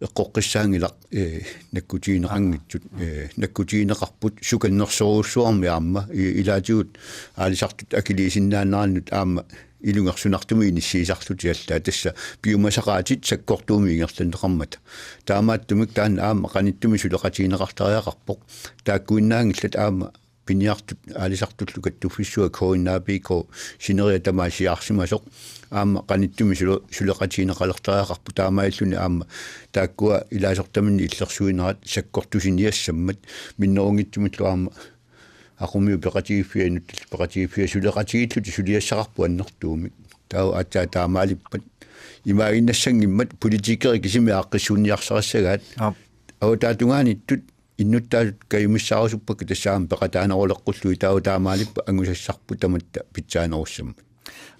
eqqoqqissaanngilaq, ee, nakkutigineqanngitsut, ee, nakkutigineqarput sukannersorujussuarmik aamma, ee, ilaatigut aalisartut akiliisinnaanerannut aamma ilungersunartumik inissiisarlutik allaat tassa piumasaqaatit sakkortuumik ingerlanneqarmata. Taamaattumik taanna aamma qanittumi suleqatigineqartariaqarpoq. Taakkuinnaanngillat aamma piniartut aalisartullu kattuffissuat K N A P K sineriak tamaat siaarsimasoq aamma qanittumi sule-, suleqatigineqalertariaqarpoq, taamaalilluni aamma taakkua ilaasortaminnik illersuinerat sakkortusiniassammat minnerunngitsumillu aamma aqummiut peqatigiiffiat inuttut peqatigiiffiat suleqatigiillutik suliassaqarput annertuumik. Taava aatsaat taamaalippat imaaginnassanngimmat politikerit kisimik aaqqissuunniarsarissagaat. Aap. Avataatungaaniittut innuttaasut kajumissaarusuppakka tassa aamma peqataaneruleqqullugit, taava taamaalippat angusassarput tamatta pitsaanerussammat.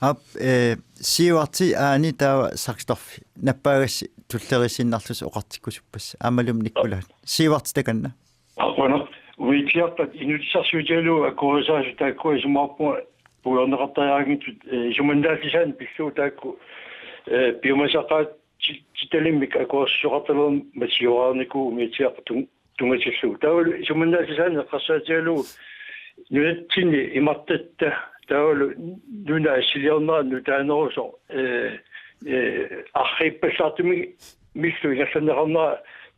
Aap, eh, Siuarti Aani taava Saxdorf nappaagassi tulleriissinnarlusi oqartikkusuppassi. Aammalumi Nikolai. Siuarti takanna. Aqquanaq, umiatsiarpat inuutissarsiutigalugu akuerisaasut taakkua isumaqarpunga puigorneqartariaqanngitsut, eh, isumannaallisaanik pillugu taakku, eh, piumasaqaatitalimmik akuersisoqartalermat sioraarnikuuvoq umiatsiarpat tun-, tunngatillugu. Taavalu isumannaallisaanik eqqarsaatigalugu nunatsinni imartatta taavalu nunap assiliornera nutaanerusoq, eh, eh, arriippallaartumik millu ingerlanneqarnera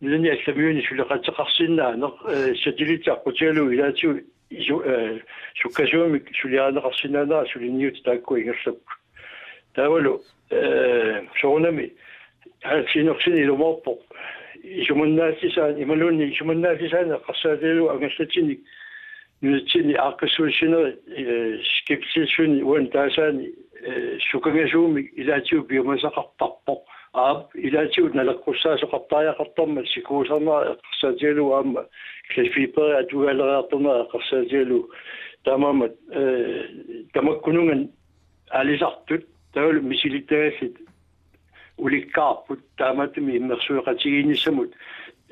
nunani allamiuni suleqateqarsinnaaneq, eh, satellitit aqqutigalugu ilaatigut isu-, eh, sukkasuumik suliarineqarsinnaanera suliniutit taakkua ingerlapput. Taavalu, eh, soorunami Hans Enoksen ilumoorpoq isumannaallisaanik, imaluunniit isumannaallisaanik eqqarsaatigalugu angallatsinnik nunatsinni aaqqissuussinerit, eh, skepsisuni uani taasaani, eh, sukangasuumik ilaatigut piumasaqartarpoq. Aap, ilaatigut naleqqussaasoqartariaqartarmat sikuusarnera eqqarsaatigalugu aamma kladfiberia atugaaleriartornera eqqarsaatigalugu taamaammat, eh, tamakkununnga aalisartut taavalu misilittagallit ulikkaarput, taamaattumik immersueqatigiinnissamut,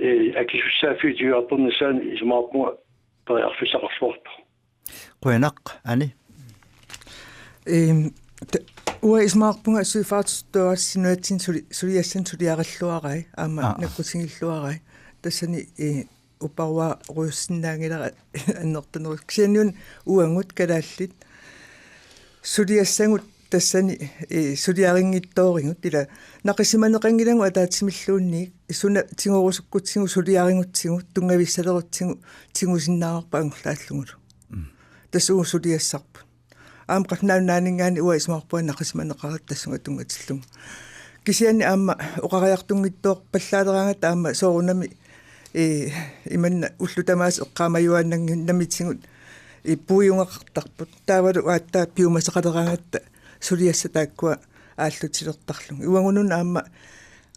eh, akisussaaffiup tiguartornissaanut isumaqarpunga periarfissaqarluartoq. Qujanaq, Aani. Ehm, ta-, uanga isumaqarpunga suifaartut tuaassinnuatsin suli-, suliassanik suliarilluarai, aamma Aa. nakkutigilluarai. Tassani, eh, uparuarujussinnaanngilara annertunerusumik. Kisianni una uagut kalaallit suliassagut tassani, eh, suliarinngitsoorigut ila naqisimaneqanngilagut ataatsimilluunniit suna tigorusukkutsigu suliarigutsigu tunngavissalerutsigu tigusinnaavarput angerlaallugulu. Mm. Tassa uagut suliassarput. Aamma Qallunaat Nunaanninngaanniit uanga isumaqarpunga naqisimaneqarata tassunga tunngatillugu. Kisianni aamma oqariartunngitsoorpallaaleraangatta aamma soorunami, eh, imanna ullut tamaasa eqqaamajuaannannginnamitigut, eh, puigorneqartarput. Taavalu aatsaat piumasaqaleraangatta suliassat taakkua aallutilertarlugit. Uagut una aamma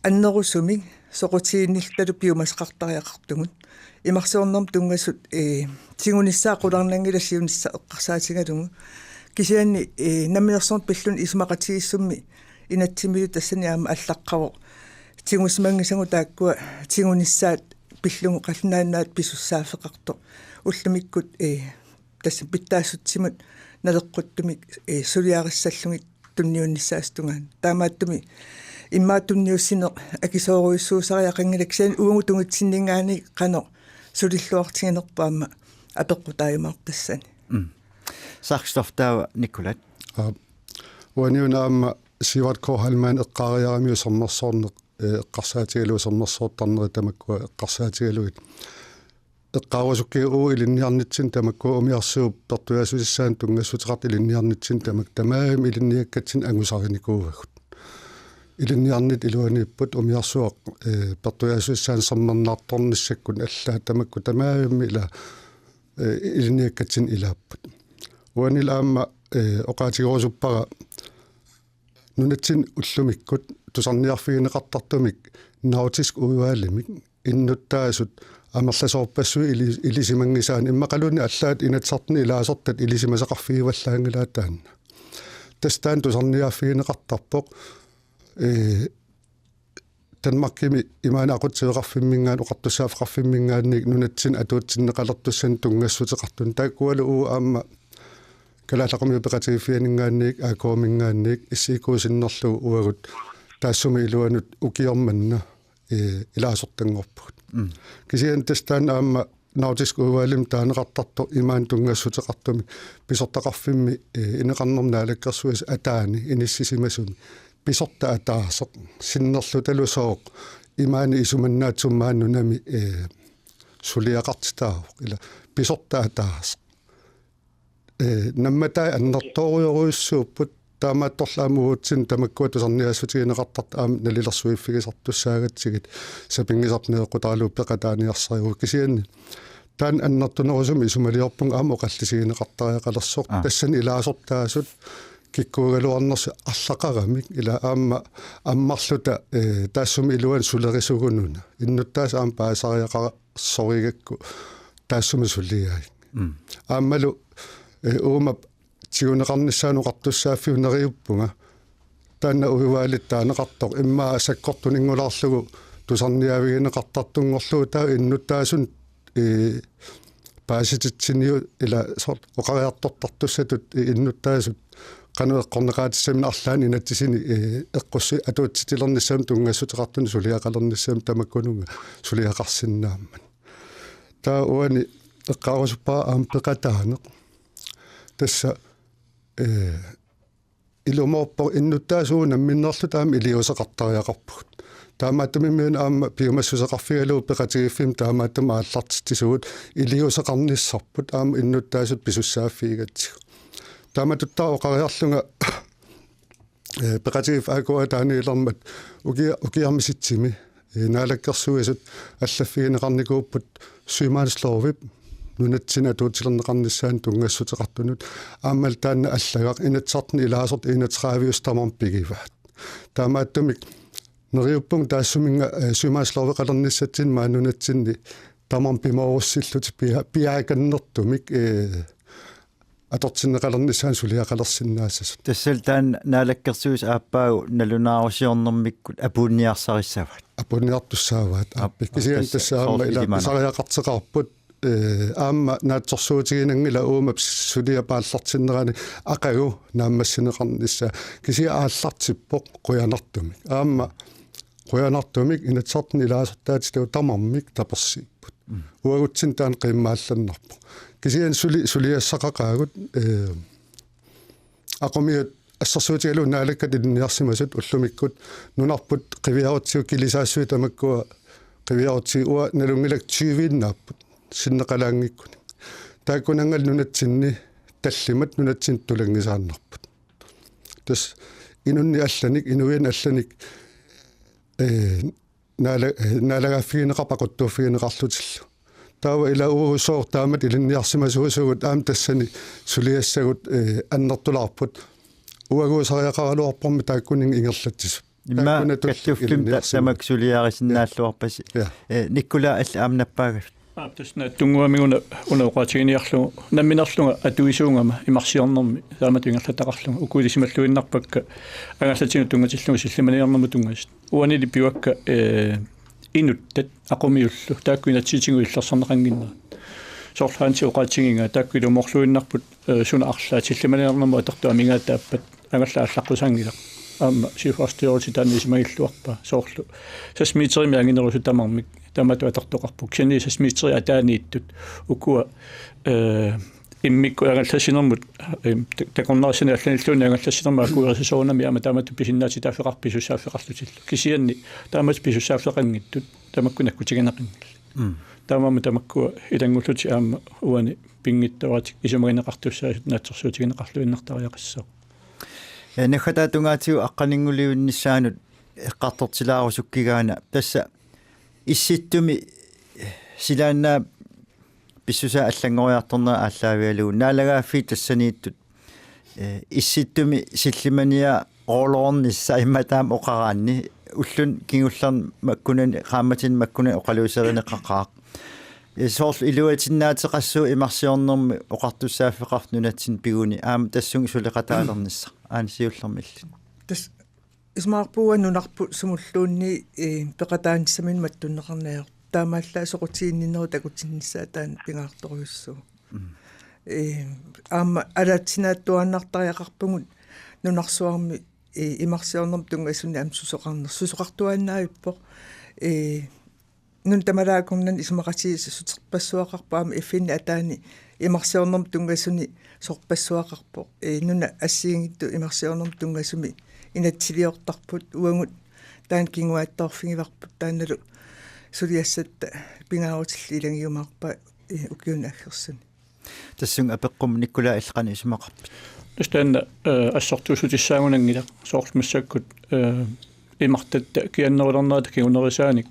annerusumik soqutiginnittalu piumasaqartariaqartugut. Imarsiornermut tunngasut, eh, tigunissaat qularnanngilaq siunissaq eqqarsaatigalugu. Kisianni, eh, Namminersorneq Pilluni isumaqatigiissummi inatsisimilu tassani aamma allaqqavoq. Tigusimanngisagut taakkua tigunissaat pillugu qallunaat nunaat pisussaaffeqartoq. Ullumikkut, eh, tassa pitsaassutsimut naleqquttumik, eh, suliarissallugit tunniunnissaata tungaanut. Taamaattumik immaqa tunniussineq akisoorujussuusariaqanngilaq kisianni uagut tungitsinninngaanniit qanoq sulilluartiginerput aamma apeqqutaajumaarpoq tassani. Mm. Saxdorf taava Nikolai. Aap. Uani una aamma Sivert K. Heilmann eqqaariaramiuk sermersoorneq, eh, eqqarsaatigalugu sermersoortarneri tamakkua eqqarsaatigalugit. Eqqaarusukkikka uagut ilinniarnitsinni tamakku umiarsuup pertuiaassutissaanut tunngassuteqartut ilinniarnitsinni tamakku tamarmik ilinniakkatsinnik angusarinikuuagut. Ilinniarnittut iluaniipput umiarsuaq, eh, pertuiaassutissaanut sermernaartornissakkut allaat tamakku tamarmik ila, eh, ilinniakkatsinnik ilaapput. Uanili aamma, eh, oqaatigerusuppara nunatsinni ullumikkut tusarniarfigineqartartumik Nautisk Udvalgimik innuttaasut amerlasoorpassuit ili-, ilisimanngisaannik immaqaluunniit allaat Inatsisartuni ilaasortat ilisimasaqarfigivallaanngilaat taanna. Tassa taanna tusarniaaffigineqartarpoq, eh, Danmarkimi imaani aqutsiveqarfimminngaanniit oqartussaaffeqarfimminngaanniit nunatsinni atuutsinneqalertussanik tunngassuteqartunik. Taakkualu uagut aamma Kalaallit Aqqummit Peqatigiiffianinngaanniit, A K-minngaanniit, S I K sinnerlugu uagut taassuma iluanut ukioq manna, eh, ilaasortanngorpugut. Mm. Kisianni tassa taanna aamma Nautisk Udvalgimik taaneqartartoq imaani tunngassuteqartumik pisortaqarfimmi, eh, ineqarnermut naalakkersuisut ataani inissisimasumi. Pisortaq ataaseq sinnerlutalu sooq imaani isumannaatsumik maani nunami, eh, suliaqartitaavoq. Ila pisortaq ataaseq. ee, nammatai annertoorujorujussuupput, taamaattorli aamma uatsinnut tamakkua tusarniaassutigineqartartut aamma nalilersuiffigisartussaagatsigit, sapinngisarput nereqqutaralugu peqataaniarsarivugut, kisianni taanna annertunerusumik isumaliorpunga aamma oqallisigineqartariaqalersoq. Aa. Tassani ilaasortaasut kikkuugaluarnersut arlaqaramik, ila aamma ammarluta, ee, taassuma iluani sulerisugununa innuttaasut aamma paasisariaqarsorigakku taassuma suliaat. Mm. Aammalu, ee, uuma tiguneqarnissaanut oqartussaaffiup neriuppunga taanna udvalgit taaneqartoq, immaqa sakkortuninngulaarlugu tusarniaavigineqartartunngorlugu, taava innuttaasunut, ee, paasititsiniuk ila soorlu oqariartortartussatut, ee, innuttaasut qanoq eqqorneqaatissaminnik arlaannik inatsisinik, ee, eqqussi-, atuutsitsilernissamut tunngassuteqartunik suliaqalernissamut tamakkununnga suliaqarsinnaammat. Taava uani eqqaarusuppara aamma peqataaneq. Tassa, ee, ilumoorpoq innuttaasut namminneerluta aamma iliuuseqartariaqarpugut. Taamaattumimmiuna aamma piumassuseqarfigalugu peqatigiiffimmik taamaattumik aallartitsisugut iliuuseqarnissarput aamma innuttaasut pisussaaffigigatsigu. Taamatuttaaq oqariarlunga, ee, peqatigiiffik A K A-p ataaniilermat ukia-, ukiarmi sitsimi, ee, naalakkersuisut allaffigineqarnikuupput sømandslovip nunatsinni atuutsilerneqarnissaanut tunngassuteqartunut, aammalu taanna allagaq Inatsisartuni ilaasortat enogtredive-usut tamarmik pigivaat. Taamaattumik neriuppunga taassuminnga, ee, sømandsloveqalernissatsinni maani nunatsinni tamarmik pimoorussillutik pia-, piaakannertumik, ee, atortinneqalernissaannut suliaqalersinnaassasut. Tassalu taanna naalakkersuisut aappaagu nalunaarusiornermikkut apuunniarsarissavaat. Apuunniartussaavaat. Aap, aap, kisianni tassa, tassa aamma soorlu ila ilimanaq pisariaqartoqarput, ee, aamma naatsorsuutiginanngilaq uuma suliap aallartinnerani aqagu naammassineqarnissaa. Kisianni aallartippoq qujanartumik. Aamma qujanartumik Inatsisartuni ilaasortaatitavut tamarmik tapersiipput. Mm. Uagutsinnut taanna qiimmaallannarpoq. Kisianni suli-, suliassaqaqaagut, ee, aqumiut assersuutigalugu Naalakkat ilinniarsimasut ullumikkut nunarput qiviarutsigu, kilisaassuit tamakkua qiviarutsigu, uanga nalunngilakka tyve-innaapput sinneqalaanngikkunik. Taakkunanngalu nunatsinni tallimat nunatsinni tulanngisaannarput. Tassa inunnik allanik, inuiannik allanik, ee, naala-, ee, naalagaaffigineqarput aquttuuffigineqarlutillu. Taava ila uagut sooq taamatut ilinniarsimasuusugut aamma tassani suliassagut, ee, annertulaarput. Uaguusariaqaraluarpormi taakkuninnga ingerlatsisut. Immaqa taakkuna tulli kattuffimmi ta-, ilinniarsimagut. Tamakku suliarisinnaalluarpasi. Ja. Ja. Ee, Nikolaj, allat aamma nappaagassi. Aap, tassa naatsunnguamik una, una oqaatiginiarlugu nammineerlunga atuisuugama imarsiornermi taamatut ingerlataqarlunga, uku ilisimalluinnarpakka angallatinut tunngatillugu sillimaniarnermut tunngasut. Uanili piuakka, ee, inuttat aqumiullu taakku inatsisitigut illersorneqannginnerat. Soorlu Hansi oqaatigigaa taakku ilumoorluinnarput, ee, suna arlaat sillimaniarnermut atortut amigaataappat angallat aallaqqusaanngilaq. Aamma Søfartsstyrelsen taanna isumagilluarpaa. Soorlu seks meterimik anginerusut tamarmik taamatut atortoqarput. Kisianni seks meterit ataaniittut ukua, ee, immikkut angallassinermut, ee, ta-, takornarissani allanilluunniit angallassinermut akuerisasoorunami aamma taamatut pisinnaatitaaffeqarput pisussaaffeqarlutillu. Kisianni taamatut pisussaaffeqanngitsut tamakku nakkutigineqanngillat. Mm. Taamaammat tamakkua ilanngullutik aamma uani pinngitsooratik isumagineqartussaasut naatsorsuutigineqarluinnartariaqassaaq. Ee, naggataata tungaatigut aqqaninngulliunnissaanut eqqartortilaarusukkigaana, tassa Issittumi silaannaap pissusaa allanngoriartornera aallaavigalugu naalagaaffiit tassaniittut, ee, Issittumi sillimaniaroornissaq immaqalu taama oqaraanni ulluni kingullerni makkunani, qaammatini makkunani oqaluuserineqaqaaq. Ee, soorlu iluatinnaateqassuugut imarsiornermi oqartussaaffeqarfik nunatsinni piguni aamma tassunga suleqataalernissaq, aana siullermi illit. Tassa isumaqarpunga nunarput sumulluunniit, ee, peqataanissaminut mattunneqarneq ajortoq. Taamaallaat soqutiginninnerup takutinnissaa taanna pingaartorujussuuvoq. Mm. Ee, aamma ataatsinaattuaannartariaqarpugut nunarsuarmi, ee, imarsiornermut tunngasunik aamma susoqarner-, susoqartuaannavippoq. Ee, nunat tamalaakornanni isumaqatigiissut sorpassuaqarpoq, aamma F N-ip ataani imarsiornermut tunngasunik sorpassuaqarpoq. Ee, nunat assigiinngitsut imarsiornermut tunngasumik inatsiliortarput, uagut taanna kinguaattoorfigivarput, taannalu suliassatta pingaarutillit ilagiumaarpaat, ee, ukiuni aggersuni. Tassunga apeqqummi Nikolai, illit qanoq isumaqarpit? Tassa taanna, eh, assortuussutissaagunanngilaq, soorlu massakkut, eh, imartatta kiannerulernerata kingunerisaanik,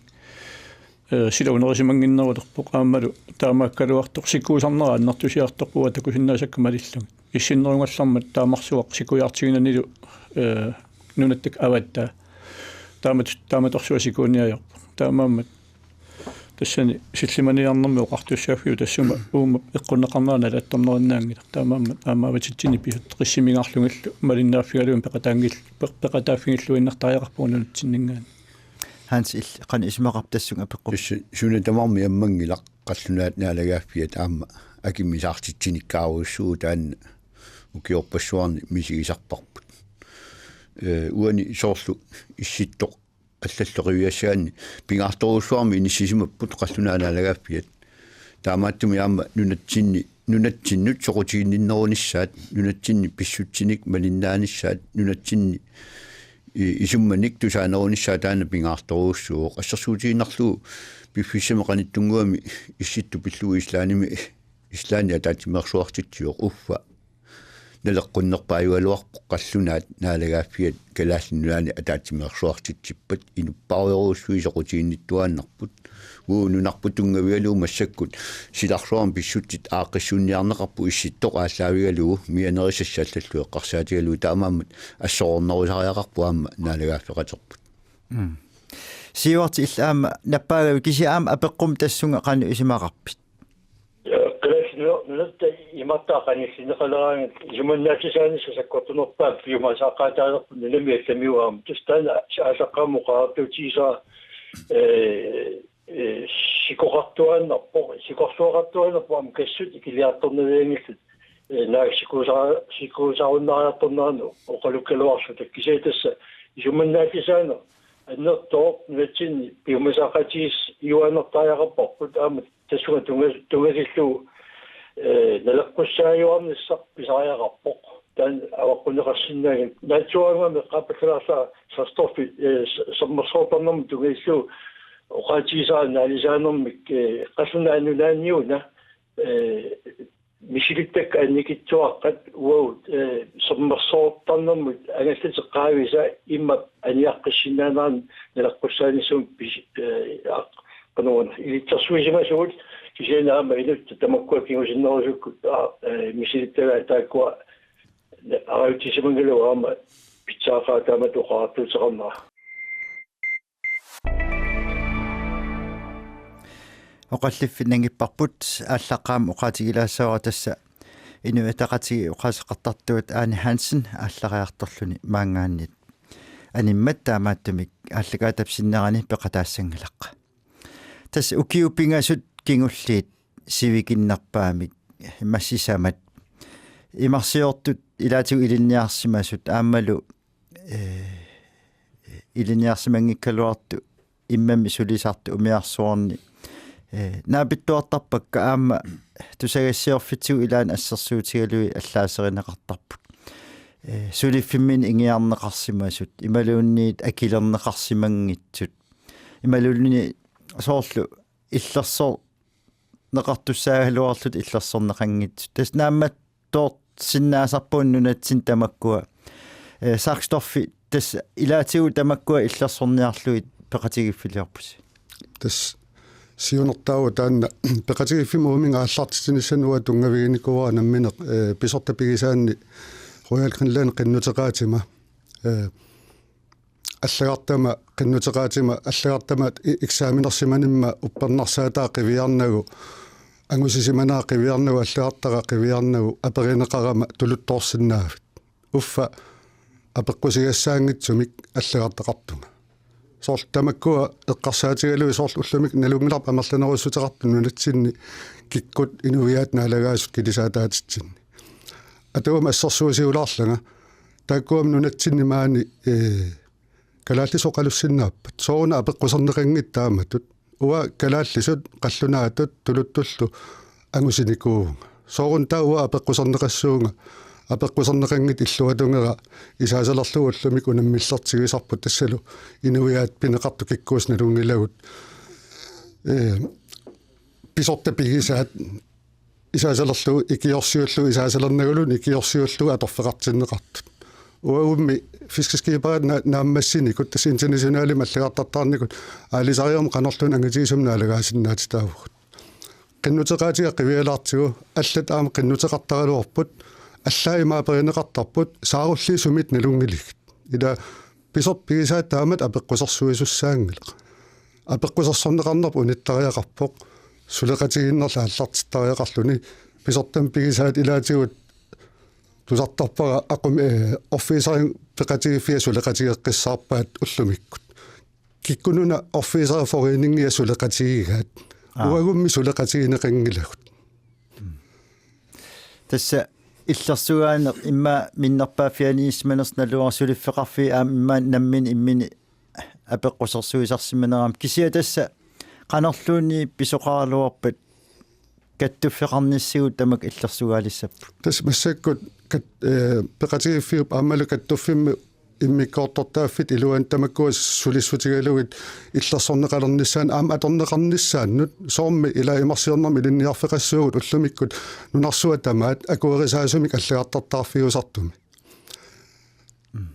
eh, sila unerisimannginnerulerpoq, aammalu taamaakkaluartoq sikuusarnera annertusiartorpoq uanga takusinnaasakka malillugit. Issinnerugallarmat taamarsuaq sikujaartiginanilu, eh, nunatta avataa. Taamat-, taamatorsuaq sikuuniarpoq. Taamaammat tassani sillimaniarnermi oqartussaaffiup tassuma uuma eqqunneqarnera nalaatsornerinnaanngilaq. Taamaammat aamma avatitsinni pisoqqissimmigaarlugillu malinnaaffigalugu peqataanngil-, peq-, peqataaffigilluinnartariaqarpugut nunatsinninngaanniit. Hans, illit qanoq isumaqarpit tassunga apeqqummi? Tassa suna tamarmi ammanngilaq, qallunaat naalagaaffiat aamma akimmisaartitsinikkaarujussuuvoq, taanna ukiorpassuarni misigisarparput. Eh, uani soorlu Issittoq allallu qiviassagaanni pingaartorujussuarmik inissisimapput qallunaat naalagaaffiat. Taamaattumik aamma nunatsinni, nunatsinnut soqutiginninnerunissaat, nunatsinni pissutsinik malinnaanissaat, nunatsinni i-, isummanik tusaanerunissaat taanna pingaartorujussuuvoq. Assersuutigiinnarlugu piffissami qanittunnguami Issittoq pillugu Islandimi, Islandi ataatsimeersuartitsivoq, uffa naleqqunnerpaajugaluarpoq qallunaat naalagaaffiat Kalaallit Nunaanni ataatsimeersuartitsippat. Inuppaajuarujussuit soqutiginnittuaannarput. Uagut nunarput tunngavigalugu massakkut silarsuarmi pissutsit aaqqissuunniarneqarput Issittoq aallaavigalugu, mianerisassallallu eqqarsaatigalugu, taamaammat assorornerusariaqarpoq aamma naalagaaffeqaterput. Mm. Siuarti, illit aamma nappaagavit, kisianni aamma apeqqummi tassunga qanoq isumaqarpit? Kalaallit Nunatta imartaa qanillineqaleraangat isumannaatisaanissaq sakkortunerpaaq piumasaqaataalerpoq nunami allamiugaarmat. Tassa taanna aallaqqaammut oqariartuutigisara, eh, eh, sikoqartuaannarpoq, sikorsuaqartuaannarpoq aamma kassut ikiliartornavianngillat, eh, naak sikuusa-, sikuusarunnaariartorneranut oqalukkaluarluta. Kisianni tassa isumannaattisaaneq annertooq nunatsinni piumasaqaatigisaannartariaqarparput, aamma tassunga tunga-, tungatillugu, eh, naleqqussaajuarnissaq pisariaqarpoq. Taanna avaqqunneqarsinnaanngilaq. Naatsuaannguamik eqqaappallalaarlara Saxdorfip, eh, s-, sermersoortarnermut tungatillugu oqaatigisara naalisaanermik, eh, qallunaat nunaanniuna, eh, misilittakkat annikitsuaqqat uagut, eh, sermersoortarnermut angallateqqaavisa immap aniaqqissinnaanerani naleqqussaanissumik pis-, eh, aq-, qanoruna ilitsersuisimasugut, kisianni aamma inuttut tamakkua kingusinnerusukkut, aa, eh, misilittagaat taakkua arajutsisimanngilagut aamma pitsaaqaat taamatut oqariartuuteqarnera. Oqalliffik nangiipparput, aallaqqaammut oqaatigilaassavara tassa Inuit Ataqatigiit oqaaseqartartuat Ane Hansen aallariartorluni maanngaanniit animmat, taamaattumik aallakaatitap sinnerani peqataassanngilaq. Tassa ukiut pingasut kingulliit sivikinnerpaamik immaqa sisamat imarsiortut ilaatigut ilinniarsimasut aammalu, eh, ilinniarsimanngikkaluartut immami sulisartut umiarsuarni, eh, naapittuartarpakka, aamma tusagassiorfitsigut ilaanni assersuutigalugit allaaserineqartarput. Eh, suliffimminni ingiarneqarsimasut, imaluunniit akilerneqarsimanngitsut, imaluunniit soorlu illersorneqartussaagaluarlutik illersorneqanngitsut. Tassa naammattoorsinnaasarput nunatsinni tamakkua. Eh, Saxdorfi, tassa ilaatigut tamakkua illersorniarlugit peqatigiiffiliorpusi? Tassa siunertaavoq taanna peqatigiiffimmut uuminnga aallartitsinissamut uanga tunngaviginikuuara nammineq, eh, pisortap pigisaanni Royal Greenland qinnuteqaatima. Eh, allagartama, qinnuteqaatima, allagartama i-, eksamenersimanimma uppernarsaataa qiviarnagu, angusisimanera qiviarnagu, allagartara qiviarnagu aperineqarama tuluttoorsinnaavit? Uffa apeqqusigassaanngitsumik allagartaqartunga. Soorlu tamakkua eqqarsaatigalugit soorlu ullumikkut nalunngilarput amerlanerussuteqartut nunatsinni kikkut inuiaat naalagaasut kilisaataatitsinni. Atuumik assersuusiulaarlanga, taakkuami nunatsinni maani, eh, kalaallisut oqalussinnaappat. Sooruna apeqquserneqanngitsoq taamatut? Uanga kalaallisut, qallunaatut tuluttullu angusinikuuvunga. Sooruna taava uanga apeqquserneqassuunga, apeqquserneqanngitsoq illuatungera isaasalerlugu ullumikkut unammillertigisarput, tassalu inuiaat pineqartut kikkuussat nalunngilagut. Eh, pisortat pigisaat isaasalerlugu ikiorsiullugu isaasalernaguluunniit ikiorsiullugu atorfeqartinneqartut. Uagummi fiskeskiberi na-, naammassinikut tassa internationalimik allagartartaarnikut aalisariummik qanorluunniit angitigisumik naalagaasinnaatitaavugut. Qinnuteqaatiga qivialaartigu allat aamma qinnuteqartaraluarput, allaat imaaperineqartarput, saarulliit sumit nalunngiligit. Ila pisortat pigisaat taamatut apeqqusersuisussaanngilaq. Apeqqusersorneqarnerput unittariaqarpoq, suleqatigiinnerlu aallartittariaqarluni, pisortamik pigisaat ilaatigut tusartarpara aqum-, eh, orfigisarimmik peqatigiiffia suleqatigeqqissaarpaat ullumikkut. Kikkunnuna orfigisariforeningia suleqatigigaat. Aa. Uagummi suleqatigineqanngilagut. Tassa illersugaaneq immaqa minnerpaaffianiissimanersoq naluara suliffeqarfiit aamma immaqa nammineq imminnut apeqqusersuisarsimanerat aamma kisianni tassa qanorluunniit pisoqaraluarpat kattuffeqarnissigut tamakku illersugaalissapput. Tassa massakkut kat-, eh, peqatigiiffiup aammalu kattuffimmi immikkoortortaaffik iluani tamakkua sulissutigalugit illersorneqalernissaannut aamma atorneqarnissaannut soormi ila imarsiornermi ilinniarfeqassuugut ullumikkut nunarsuaq tamaat akuerisaasumik allagartartaarfiusartumi.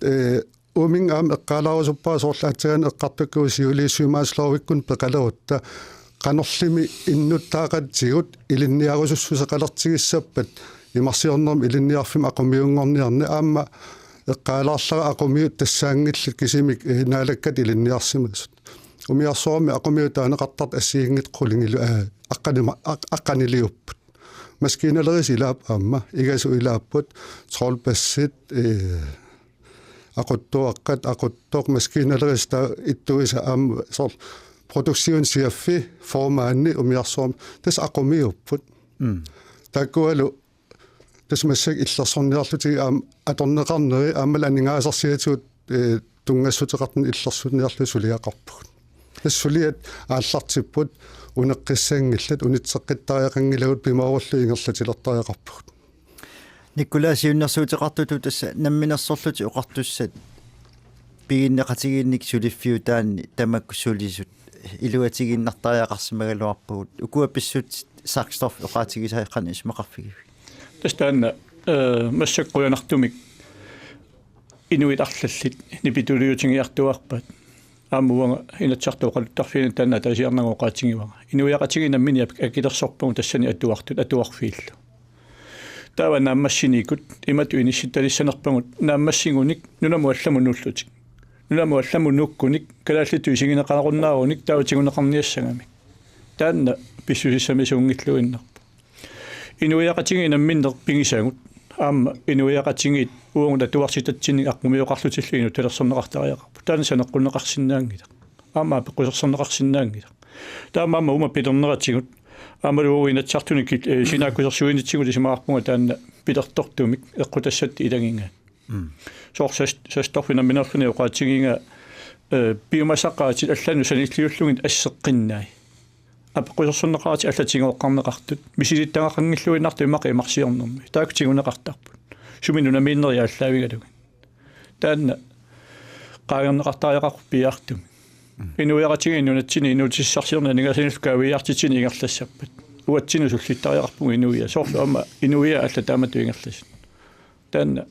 Eh, uuminnga aamma eqqaalaarusuppara soorlu aatsaat eqqartukkagut siuliissuimaaslovikkunni peqalerutta qanorlimi innuttaaqatigut ilinniarusussuseqalertigissappat imarsiornermi ilinniarfimmi aqumiunngorniarneq aamma eqqaalaarlara aqumiut tassaanngillat kisimik, eh, Naalakkat ilinniarsimasut. Umiarsuarmi aqumiut taaneqartartut assigiinngitsut qulingilu-, eh, aqqanima-, aq-, aqqaniliupput. Maskiinalerisut ilaat aamma, igasut ilaapput, trawlbassit, eh, aquttuaqqat, aquttoq, maskiinalerisut taava ittuisa aamma soorlu produktionschef, formandi umiarsuarmi, tassa aqumiupput. Mm. Taakkualu tassa massakkut illersorniarlutigit aamma atorneqarneri aammalu aningaasarsiatigut, eh, tunngassuteqartut illersorniarlugit suliaqarpugut. Tassa suliat aallartipput uneqqissanngillat, unitseqqittariaqanngilagut pimoorullugu ingerlatilertariaqarpugut. Nikolai, siunnersuuteqartutut tassa namminersorlutik oqartussat piginneqatigiinnik suliffiutaanni tamakku sulisut iluatigiinnartariaqarsimagaluarpagut. Ukua pissutsit Saxdorf oqaatigisai qanoq isumaqarfigivigit? Tassa taanna, eh, massakkut qujanartumik inuit arlallit nipituliutigiartuaarpaat. Aamma uanga Inatsisartut oqaluttarfianni taanna ataasiarnanga oqaatigivara. Inuiaqatigiit namminneq akilersorpagut tassani atuartut atuarfiillu. Taava naammassinikut imatut inissitalissanerpagut naammassigunik nunamut allamut nuullutik. Nunamut allamut nuukkunik kalaallittut isigineqarunnaarunik taava tiguneqarniassagamik. Taanna pissusissamisuunngilluinnarpoq. Inuiaqatigiit namminneq pigisagut. Aamma inuiaqatigiit uagut atuartitatsinnik aqqumioqarlutillu inuttalersorneqartariaqarput. Taanna saneqqunneqarsinnaanngilaq. Aamma apeqqusersorneqarsinnaanngilaq. Taamaammat uuma pilerneratigut. Aammalu uagut Inatsisartuni kil-, eh, sinaakkusersuinitsigut isumaqarpunga taanna pilertortumik eqqutassatta ilagigaat. Mm. Soorlu Sas-, Saxdorfip nammineerluni oqaatigigaa, eh, piumasaqaatit allanut sanilliullugit asseqqinnai. Apeqqusersorneqaratik allat tigooqqarneqartut. Misilittagaqanngilluinnartut immaqa imarsiornermi. Taakku tiguneqartarput. Sumi nunamiinnerit aallaavigalugit. Taanna qaangerneqartariaqarpoq piaartumik. Mm. Inuiaqatigiit nunatsinni inuutissarsiorneq aningaasanillu kaaviiaartitsineq ingerlassappat. Uatsinnut sullittariaqarpugut inuiaat. Soorlu aamma inuiaat allat taamatut ingerlasut. Taanna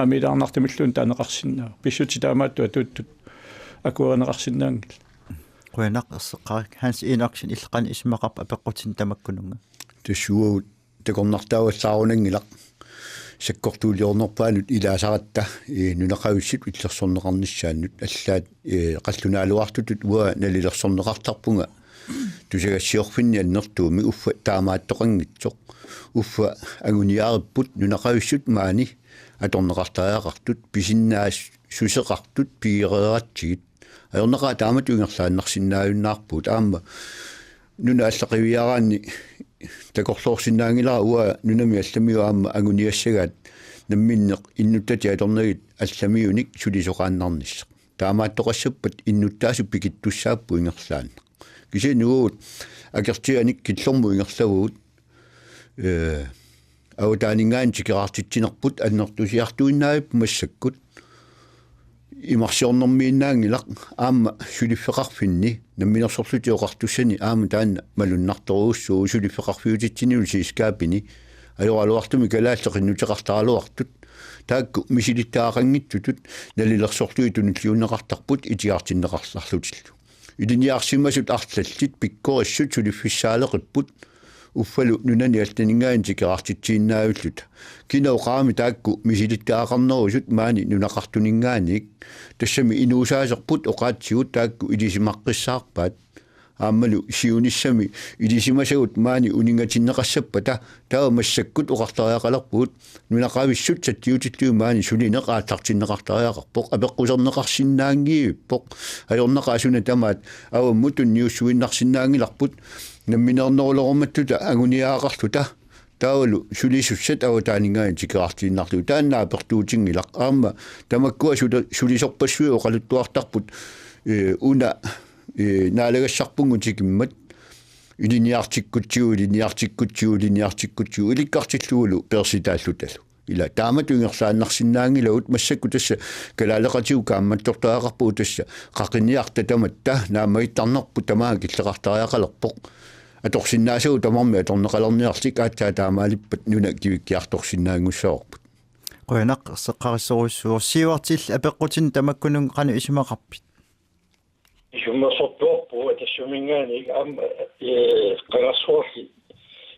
amiilaarnartumilluunniit taaneqarsinnaavoq. Pissutsit taamaattut atuuttut akuerineqarsinnaanngillat. Qujanaq erseqqarit. Hans Enoksen, illit qanoq isumaqarpit apeqqutinik tamakkununnga? Tassa uagut takornartaavallaarunanngilaq sakkortuuliornerpaanut ilaasaratta, eh, nunaqavissut illersorneqarnissaannut allaat, eh, qallunaaluartutut uanga nalilersorneqartarpunga tusagassiorfinni annertuumik uffa taamaattoqanngitsoq. Uffa anguniaripput nunaqavissut maani atorneqartariaqartut, pisinnaassuseqartut pigereeratsigit. Ajornaqaaq taamatut ingerlaannarsinnaajunnaarpugut. Aamma nunat allat qiviaraanni takorloorsinnaanngilara uanga nunami allamiu aamma anguniassagaat namminneq innuttatit atornagit allamiunik sulisoqaannarnissaq. Taamaattoqassappat innuttaasut pikittussaapput ingerlaannaq. Kisianni uagut akertianik killormut ingerlavagut, eh, avataaninngaanniit tikeraartitsinerput annertusiartuinnavippoq massakkut. imarsiornermiinnaanngilaq aamma suliffeqarfinni namminersorlutik oqartussani aamma taanna malunnartorujussuuvoq suliffeqarfiutitsinni selskabini ajoraluartumik kalaallit qinnuteqartaraluartut taakku misilittagaqanngitsutut nalilersorlugit tunilliunneqartarput itigartinneqartarlutillu. Ilinniarsimasut arlallit pikkorissut suliffissaaleqipput uffalu nunani allaninngaanniit tikeraartitsiinnaavilluta. Kina oqarami taakku misilittagaqarnerusut maani nunaqartuninngaanniit. Tassami inuusaaserput oqaatsigut taakku ilisimaqqissaarpaat. Aammalu siunissami ilisimasagut maani uninngatinneqassappata taava massakkut oqartariaqalerpugut nunaqavissut sattiutillugit maani sulineq aallartinneqartariaqarpoq apeqquserneqarsinnaanngivippoq ajornaqaaq suna tamaat avammut tunniussuinnarsinnaanngilarput nammineernerulerumattuta anguniagaqarluta taavalu sulisussat avataaninngaanniit tikeraartiinnarlugit taanna apertuutinngilaq aamma tamakkua suli-, sulisorpassuit oqaluttuartarput ee, una ee, naalagassarpunngooq tikimmat ilinniartikkutsigu ilinniartikkutsigu ilinniartikkutsigu ilikkartillugulu peersitaallutalu. Ila taamatut ingerlaannarsinnaanngilagut massakkut tassa kalaaleqatigut kaammattortariaqarpugut tassa qaqiniarta tamatta naammagittarnerput tamaanga killeqartariaqalerpoq. Atorsinnaasagut tamarmik atorneqalerniarlik aatsaat taamaalippat nuna kivikkiartorsinnaanngussavarput. Qujanaq seqqarissorujussuuvoq. Siuartillit apeqqutinik tamakkununnga qanoq isumaqarpit? Isummersortuarpugut Atassaminngaanniit aamma ee qangarsuarli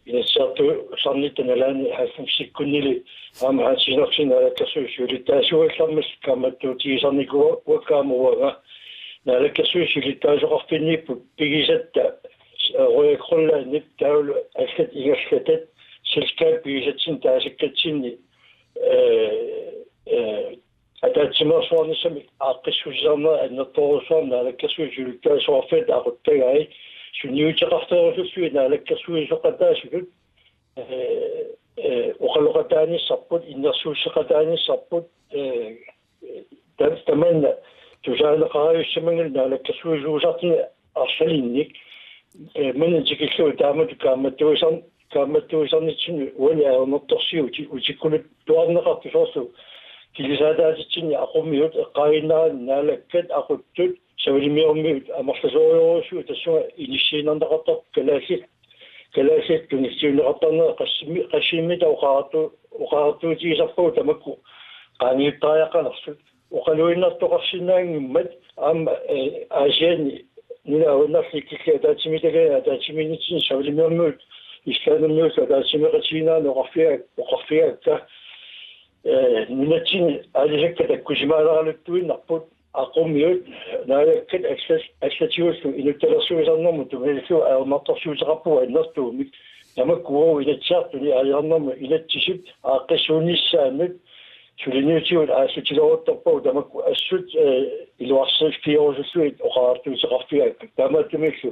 Inatsisartut sarnitta nalaani halvfemsikkunnili aamma Hans Enoksen Naalakkersuisut siulittaasuugallarmat kaammattuutigisarnikuuakka aamma uanga Naalakkersuisut siulittaasoqarfinniipput pigisatta Royal Greenlandip taavalu allat ingerlatat selskabit pigisatsinni taasakkatsinni ee ee ataatsimeersuarnissamik aaqqissuussisarneq annertoorujussuarmik Naalakkersuisut siulittaasoqarfiata aquttagai sunniuteqarfigerusullugit naalakkersuisoqataasutut ee ee oqaloqataanissarput innersuusseqataanissarput ee ta-, tamanna tusaaneqarajussamanilu naalakkersuisuusartuni arlalinnik ee manna tikillugu taamatut kaammattuisar-, kaammattuisarnitsinni uani ajornartorsiut uti-, utikkuluttuarneqartut soorlu kilisaataatitsinni aqummiut eqqaaginnarani naalakkat aquttut savalimiormiut amerlasoorujussuit tassunga inissiinnarneqartarput kalaallit kalaallit tunilliunneqartarnerat qassimmi-, qassimmitta oqarattu-, oqarattuutigisarpagut tamakku qaangiuttariaqalerput. Oqaluinnartoqarsinnaanngimmat aamma ee Aasianni nunat avannarliit killit ataatsimiititaliani ataatsimiinnitsinni savalimiormiut Islandimiullu ataatsimeeqatigiinnerani oqarfiga-, oqarfigaakka ee nunatsinni aalisakkat takkusimaaleraluttulluinnarput aqummiut naalakkat allat allatigullu inuttalersuisarnermut tunngatillugu ajornartorsiuteqarpugut annertuumik tamakku uagut Inatsisartuni aalisarnermut inatsisit aaqqissuunnissaannut suliniutigut aallutileruttorpagut tamakku assut ee iluarsiiffigerusullugit oqarattuuteqarfigaakka taamaattumillu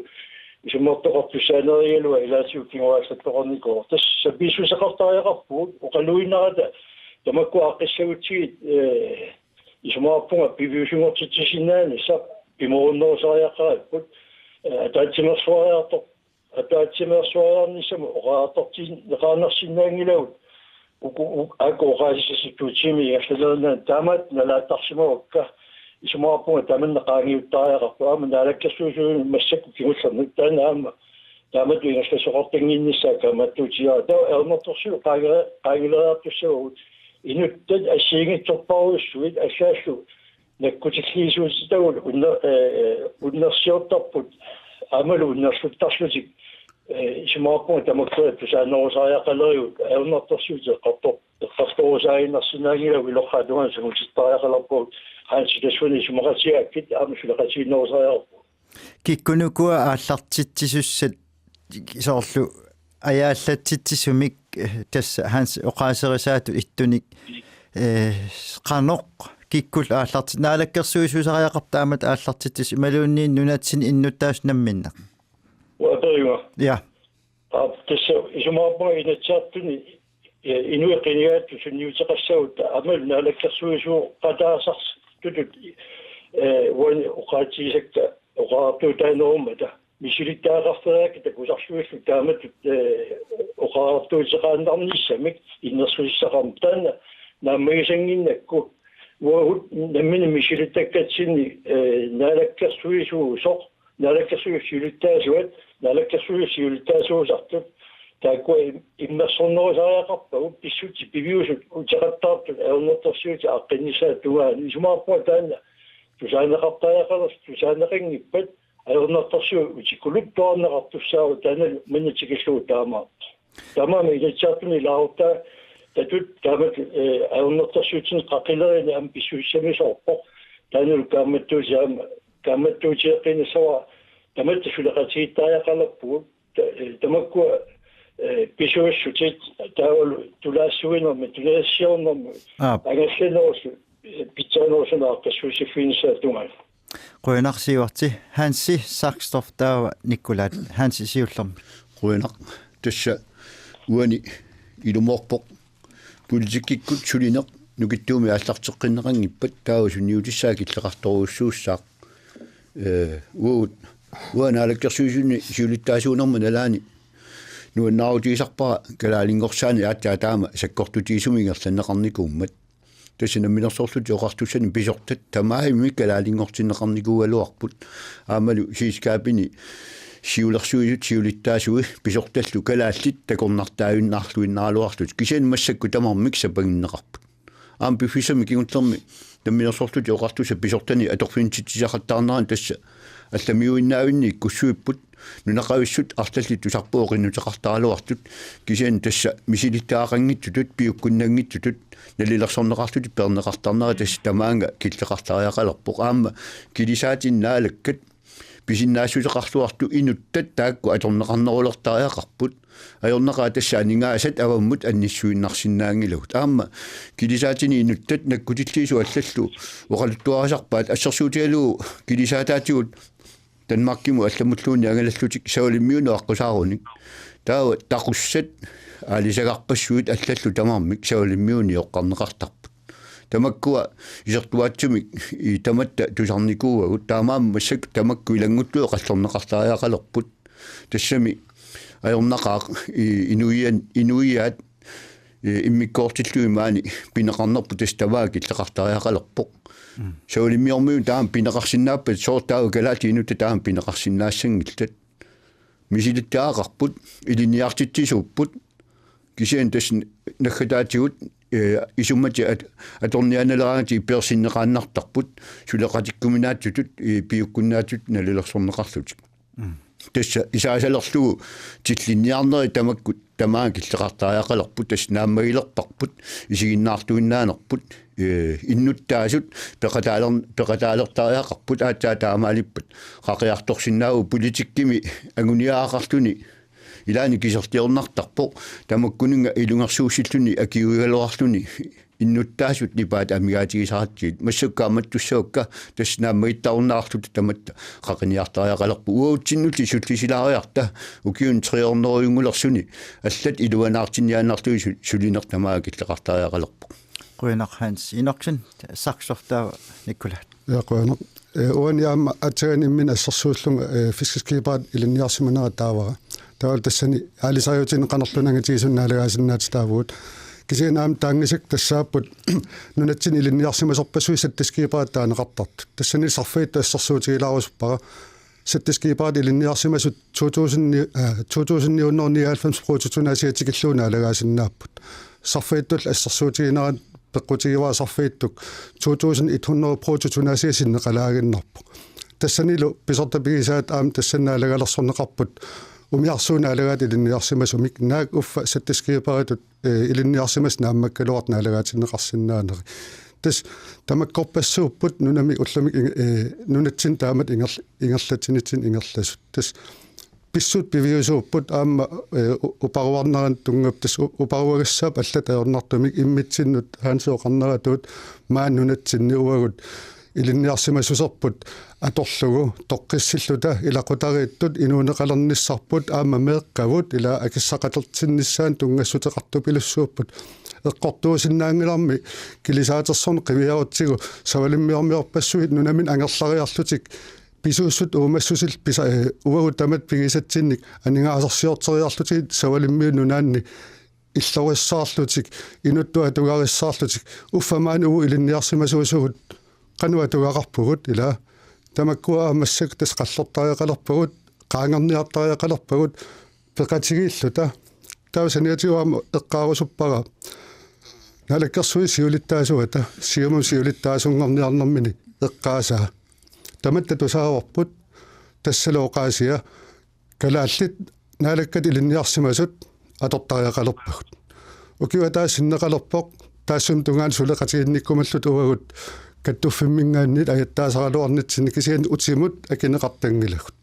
isummertoqartussaanerugaluaq ilaatigut kinguaallattoqarnikuuvoq tassa sapiissuseqartariaqarpugut oqaluinnarata tamakku aaqqissagutsigit ee isumaqarpunga piviusunngortitsisinnaanissaq pimoorunnerusariaqaripput ee ataatsimeersuariartoq ataatsimeersuariarnissamut oqarattortinneqaannarsinnaanngilagut uku u-, aaku oqaasissatut tiimi ingerlaleriinnaat taamaat nalaattarsimavakka isumaqarpunga tamanna qaangiuttariaqarpoq aamma naalakkersuisuunik massakkut kingullermik taanna aamma taamatut ingerlasoqartannginnissaa kaammattuutigaara taava ajornartorsiut qaangila-, qaangileriartussavagut inuttat assigiinngitsorpassuit allaallu nakkutilliisuutitagullu unner-, ee, unnersiortarput aammalu unnerluttarlutik ee, isumaqarpunga tamakku tusaanerusariaqalerigut ajornartorsiutit eqqartor-, eqqartorusaaginnarsinnaanngilagut ilorraap tungaanut sangutittariaqalerpagut Hansi tassuuna isumaqatigaakkit aamma suleqatigiinnerusariaqarpugut. Kikkunuku aallartitsisussat soorlu ajaallatsitsisumik ee tassa Hans oqaaserisaatut ittunik ee qanoq kikkullu aallartit-, naalakkersuisuusariaqarpa taamatut aallartitsisut imaluunniit nunatsinni innuttaasut namminneq? Uanga aperiunga. Ja. Aap, tassa isumaqarpunga Inatsisartuni ee inuit qinigaattut sunniuteqassagut aammalu naalakkersuisooqataasarsutut ee uani oqaatigisakka oqaatiginerummata misilittagaqarfeeriakkit takusarlugillu taamatut ee oqaatigineqaannarnissamik innersuussisaqarmat taanna naammagisannginnakku Uagut nammineq misilittakkatsinni, eh, naalakkersuisuusoq, naalakkersuisut siulittaasuat, naalakkersuisut siulittaasuusartut, taakkua im-, immersornerusariaqarpagut, pissutsit piviusut uteqattaartut ajornartorsiutit aaqqinnissaata tungaanut. Isumaqarpunga taanna tusaaneqartariaqalersoq, tusaaneqanngippat ajornartorsiut utikkuluttuarneqartussaavoq, taanna manna tikillugu taamaappoq. Taamaammat Inatsisartuni ilaasortaatatut taamatut, eh, ajornartorsiutinut qaqilerineq aamma pissusissamisoorpoq. Taannalu kaammattuuti-, aamma kaammattuuteqqiinnassavara, tamatta suleqatigiittariaqalerpugut. Ta-, eh, tamakkua, eh, pisuussutit taavalu tulaassuinermi, tulaassuinermi Aap. angallanerusu, eh, pitsaanerusunik aaqqissuussiffiginissaata tungaanut. Qujanaq Sivertsi. Hansi Saxtorff taava Nikolaj. Hansi, siullermik. Qujanaq. Tassa uani ilumoorpoq politikkikkut sulineq nukittuumik aallarteqqinneqanngippat, taava sunniutissaa killeqartorujussuussaaq. Eh, uagut, uanga Naalakkersuisuni siulittaasuunerma nalaani nuannaarutigisarpara kalaalinngorsaani aatsaat taama sakkortutigisumik ingerlanneqarnikuummat. Tassa Namminersorlutik Oqartussanit pisortat tamarmik kalaalinngortinneqarnikuugaluarput. Aammalu selskabini siulersuisut siulittaasui pisortallu kalaallit takornartaajunnaarluinnaraluarlutik. Kisianni massakkut tamarmik sapaginneqarput. Aamma piffissami kingullermi Namminersorlutik Oqartussat pisortanit atorfinitsitsisaqattaarnerani tassa allamiuinnaavinni ikkussuipput, nunaqavissut arlallit tusarput oqinnuteqartaraluartut, kisianni tassa misilittagaqanngitsutut, piukkunnanngitsutut nalilersorneqarlutik peerneqartarnerat tassa tamaanga killeqartariaqalerpoq. Aamma kilisaatinik naalakkat pisinnaassuseqarluartut inuttat taakku atorneqarnerulertariaqarput. Ajornaqaaq tassa aningaasat avammut annissuinnarsinnaanngilagut. Aamma kilisaatini inuttat nakkutilliisut allallu oqaluttuarisarpaat, assersuutigalugu kilisaataatigut Danmarkimut allamulluunniit angalallutik Savalimmiunut aqqusaarunik. Taava taqussat aalisagarpassuit allallu tamarmik Savalimmiunut eqqarneqartarput. Tamakkua isertuaatsumik i tamatta tusarnikuuagut, taamaammat massakkut tamakku ilanngullugit qallorneqartariaqalerput. Tassami ajornaqaaq i-, inuian-, inuiaat, eh, immikkoortillugit maani pineqarnerput tassa tamaat killeqartariaqalerpoq. Mm. Savalimmiormiut taama pineqarsinnaappat, sooq taava kalaallit inuttat taama pineqarsinnaassanngillat. Misilittagaqarput, ilinniartitsisuupput, kisianni tassa naggataatigut, eh, isummatit at-, atorniaannaleraangatik peersinneqaannartarput, suleqatikkuminaatsutut, eh, piukkunnaatsutut nalilersorneqarlutik. Mm. Tassa isaasalerlugu tillinniarnerit tamakku tamaanga killeqartariaqalerput, tassa naammagilerparput, isiginnaartuinnaanerput, eh, innuttaasut peqataaler-, peqataalertariaqarput, aatsaat taamaalippat qaqiartorsinnaavugut, politikkimi anguniagaqarluni ilaanni kiserliornartarpoq, tamakkuninnga ilungersuussilluni akiuigaluarluni innuttaasut nipaat amigaatigisaratsigit. Massakkut kaammattussavakka, tassa naammagittarunnaarluta tamatta qaqiniartariaqalerpoq. Uagutsinnulli sullisilaariarta ukiuni tre hundrede-unngulersuni allat iluanaartinniaannarlugit su-, sulineq tamaanga killeqartariaqalerpoq. Qujanaq Hans Enoksen, Saxtorff taava Nikolaj. Ja, qujanaq. Eh, uani aamma aatsaat imminut assersuullunga, eh, fiskeskiberit ilinniarsimanera taavara. Taavalu tassani aalisariutinut qanorluunniit angitigisumik naalagaasinnaatitaavugut. Kisianni aamma taanngisakka tassaapput nunatsinni ilinniarsimasorpassuit sætteskiberit taaneqartartut. Tassani sarfaattut assersuutigilaarusuppara. Sætteskiberit ilinniarsimasut to tusind ni-, eh, to tusind ni hundrede nioghalvfems bruttotonnageat tikillugu naalagaasinnaapput. Sarfaattut assersuutiginerat peqqutigivara sarfaattuk to tusind et hundrede bruttotonnageat sinneqalaaginnarpoq. Tassanilu pisortat pigisaat aamma tassani naalagalersorneqarput umiarsuup naalagaata ilinniarsimasumik, naak uffa sætteskiberitut, eh, ilinniarsimasut naammakkaluartut naalagaatinneqarsinnaaneri. Tassa tamakkorpassuupput nunami ullumikkut ing-, eh, nunatsinni taamatut inger-, ingerlatsinitsinni ingerlasut. Tassa pissutsit piviusuupput aamma, eh, u-, uparuarneranut tunngavipput, tassa u-, uparuagassaapput allat ajornartumik imminnut Hansi oqarneratut maani nunatsinni uagut ilinniarsimasuserput atorlugu toqqissilluta ilaqutariittut inuuneqalernissarput aamma meeqqavut ila akissaqalertinnissaannut tunngassuteqartupilussuupput. Eqqortuusinnaanngilarmi kilisaatersorneq qiviarutsigu savalimmiormiorpassuit nunaminnut angerlariarlutik pisuussut uumassusillit pisa-, eh, uagut tamatta pigisatsinnik aningaasarsiorteriarlutigit Savalimmiut Nunaanni illorissaarlutik, inuttut atugarissaarlutik, uffa maani uagut ilinniarsimasuusugut qanoq atugaqarpugut, ilaa. Tamakkua aamma massakkut tassa qallertariaqalerpagut, qaangerniartariaqalerpagut peqatigiilluta. Taava saniatigut aamma eqqaarusuppara Naalakkersuisut siulittaasuata, Siumut siulittaasunngorniarnermini eqqaasaa. Tamatta tusaavarput, tassalu oqaasia, kalaallit Naalakkat ilinniarsimasut atortariaqalerpagut. Ukioq ataaseq sinneqalerpoq, taassuma tungaanut suleqatiginnikkumalluta uagut kattuffimminngaanniit ajattaasaraluarnitsinni, kisianni utimut akineqartanngilagut.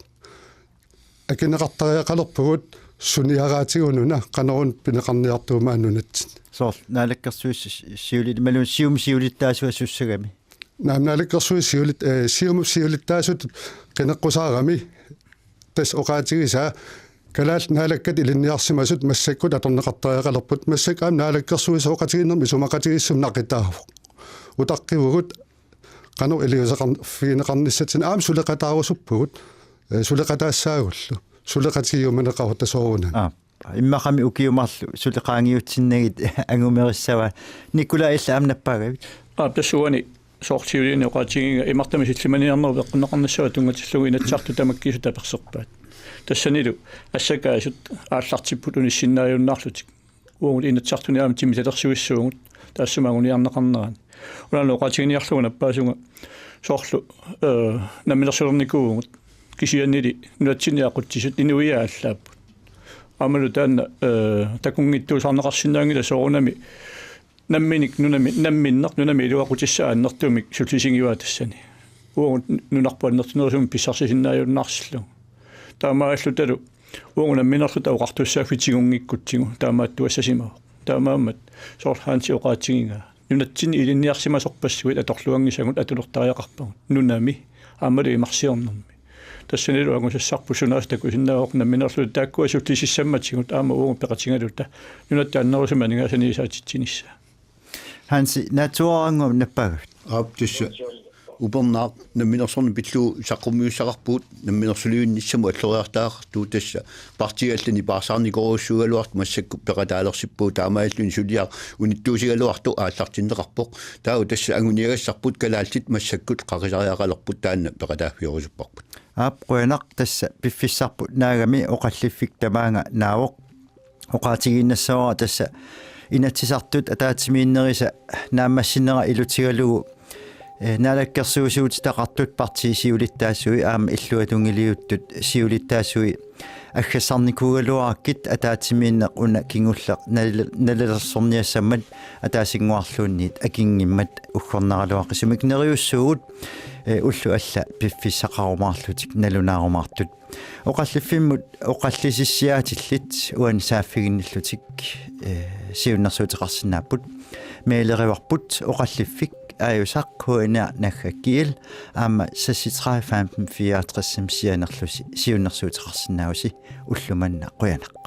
Akineqartariaqalerpugut suniaraatigununa qanoruna pineqarniartuumaat nunatsinni. Soorlu Naalakkersuisut siulit-, imaluunniit Siumut siulittaasua sussagami? Naamik, Naalakkersuisut siulit-, eh, Siumut siulittaasutut qineqqusaarami tassa oqaatigisaa, Kalaallit Naalakkat ilinniarsimasut massakkut atorneqartariaqalerput, massakkut aamma naalakkersuisooqatigiinnermi isumaqatigiissumik naqitaavoq. Utaqqivugut qanoq iliuuseqarn-, -figineqarnissatsinnut, aamma suleqataarusuppugut, eh, suleqataassaagullu. Suleqatigiumaneqarutta soorunami. Aap. Immaqami ukiut marluk suli qaangiutsinnagit angumerissavaat. Nikolaj, illit aamma nappaagavit? Aap, tassa uani soorlu siuliani oqaatigigiga imartami sillimaniarnerup eqqunneqarnissaa tunngatillugu Inatsisartut tamakkiisut taperserpaat. Tassanilu assakaasut aallartipput unissinnaajunnaarlutik. Uagut Inatsisartuni aamma timitalersuissuugut taassuma anguniarneqarnerani. Unalu oqaatiginiarlugu nappaasunga soorlu, eh, namminersulernikuuvugut, kisiannili nunatsinni aqutsisut inuiaat aallaapput. Aammalu taanna, eh, takunngittuusaarneqarsinnaanngilaq soorunami nammineq nunami, namminneq nunami iluaqutissaa annertuumik sullisigivaat tassani. Uagut nunarput annertunerusumik pissarsisinnaajunnaarsillugu. Taamaallutalu uagut namminerluta oqartussaaffiit tigunngikkutsigit taamaattuassasimavoq. Taamaammat soorlu Hansi oqaatigigaa, nunatsinni ilinniarsimasorpassuit atorluanngisagut atulertariaqarpagut nunami aammalu imarsiornermi. Tassanilu angusassarput sunaaffa takusinnaavoq namminerluta taakkua sullisissammatigut aamma uagut peqatigaluta nunatta annerusumik aningaasaniisaatitsinissaa. Hansi, naatsuarannguam nappaagavit? Aap, tassa upernaaq namminersorneq pillugu saqqummiussaqarpugut, namminersulivinnissamut alloriartagaqartugut, tassa partiit allat nipaarsaarnikorujussuugaluartut massakkut peqataalersippugut, taamaalilluni suliaq unittuusigaluartoq aallartinneqarpoq. Taava tassa anguniagassarput kalaallit massakkut qaqisariaqalerput, taanna peqataaffigorusupparput. Aap, qujanaq, tassa piffissarput naagami oqalliffik tamaanga naavoq. Oqaatigiinnassavara tassa Inatsisartut ataatsimiinnerisa naammassinera ilutigalugu, eh, naalakkersuisuutitaqartut partiit siulittaasui aamma illuatungiliuttut siulittaasui aggassarnikuugaluarakkit ataatsimiinneq una kingulleq nalil-, nalilersorniassammat ataasinnguarluunniit akinngimmat uggornaraluaqisumik neriussuugut, eh, ullut allat piffissaqarumaarlutik nalunaarumaartut. Oqalliffimmut oqallisissiaatillit uani saaffiginnillutik, eh, siunnersuuteqarsinnaapput. Mailerivarput oqalliffik aajusaq H N R naggat G L aamma seksogtredive femten fireogtres sianerlusi siunnersuuteqarsinnaavusi. Ullumanna qujanaq.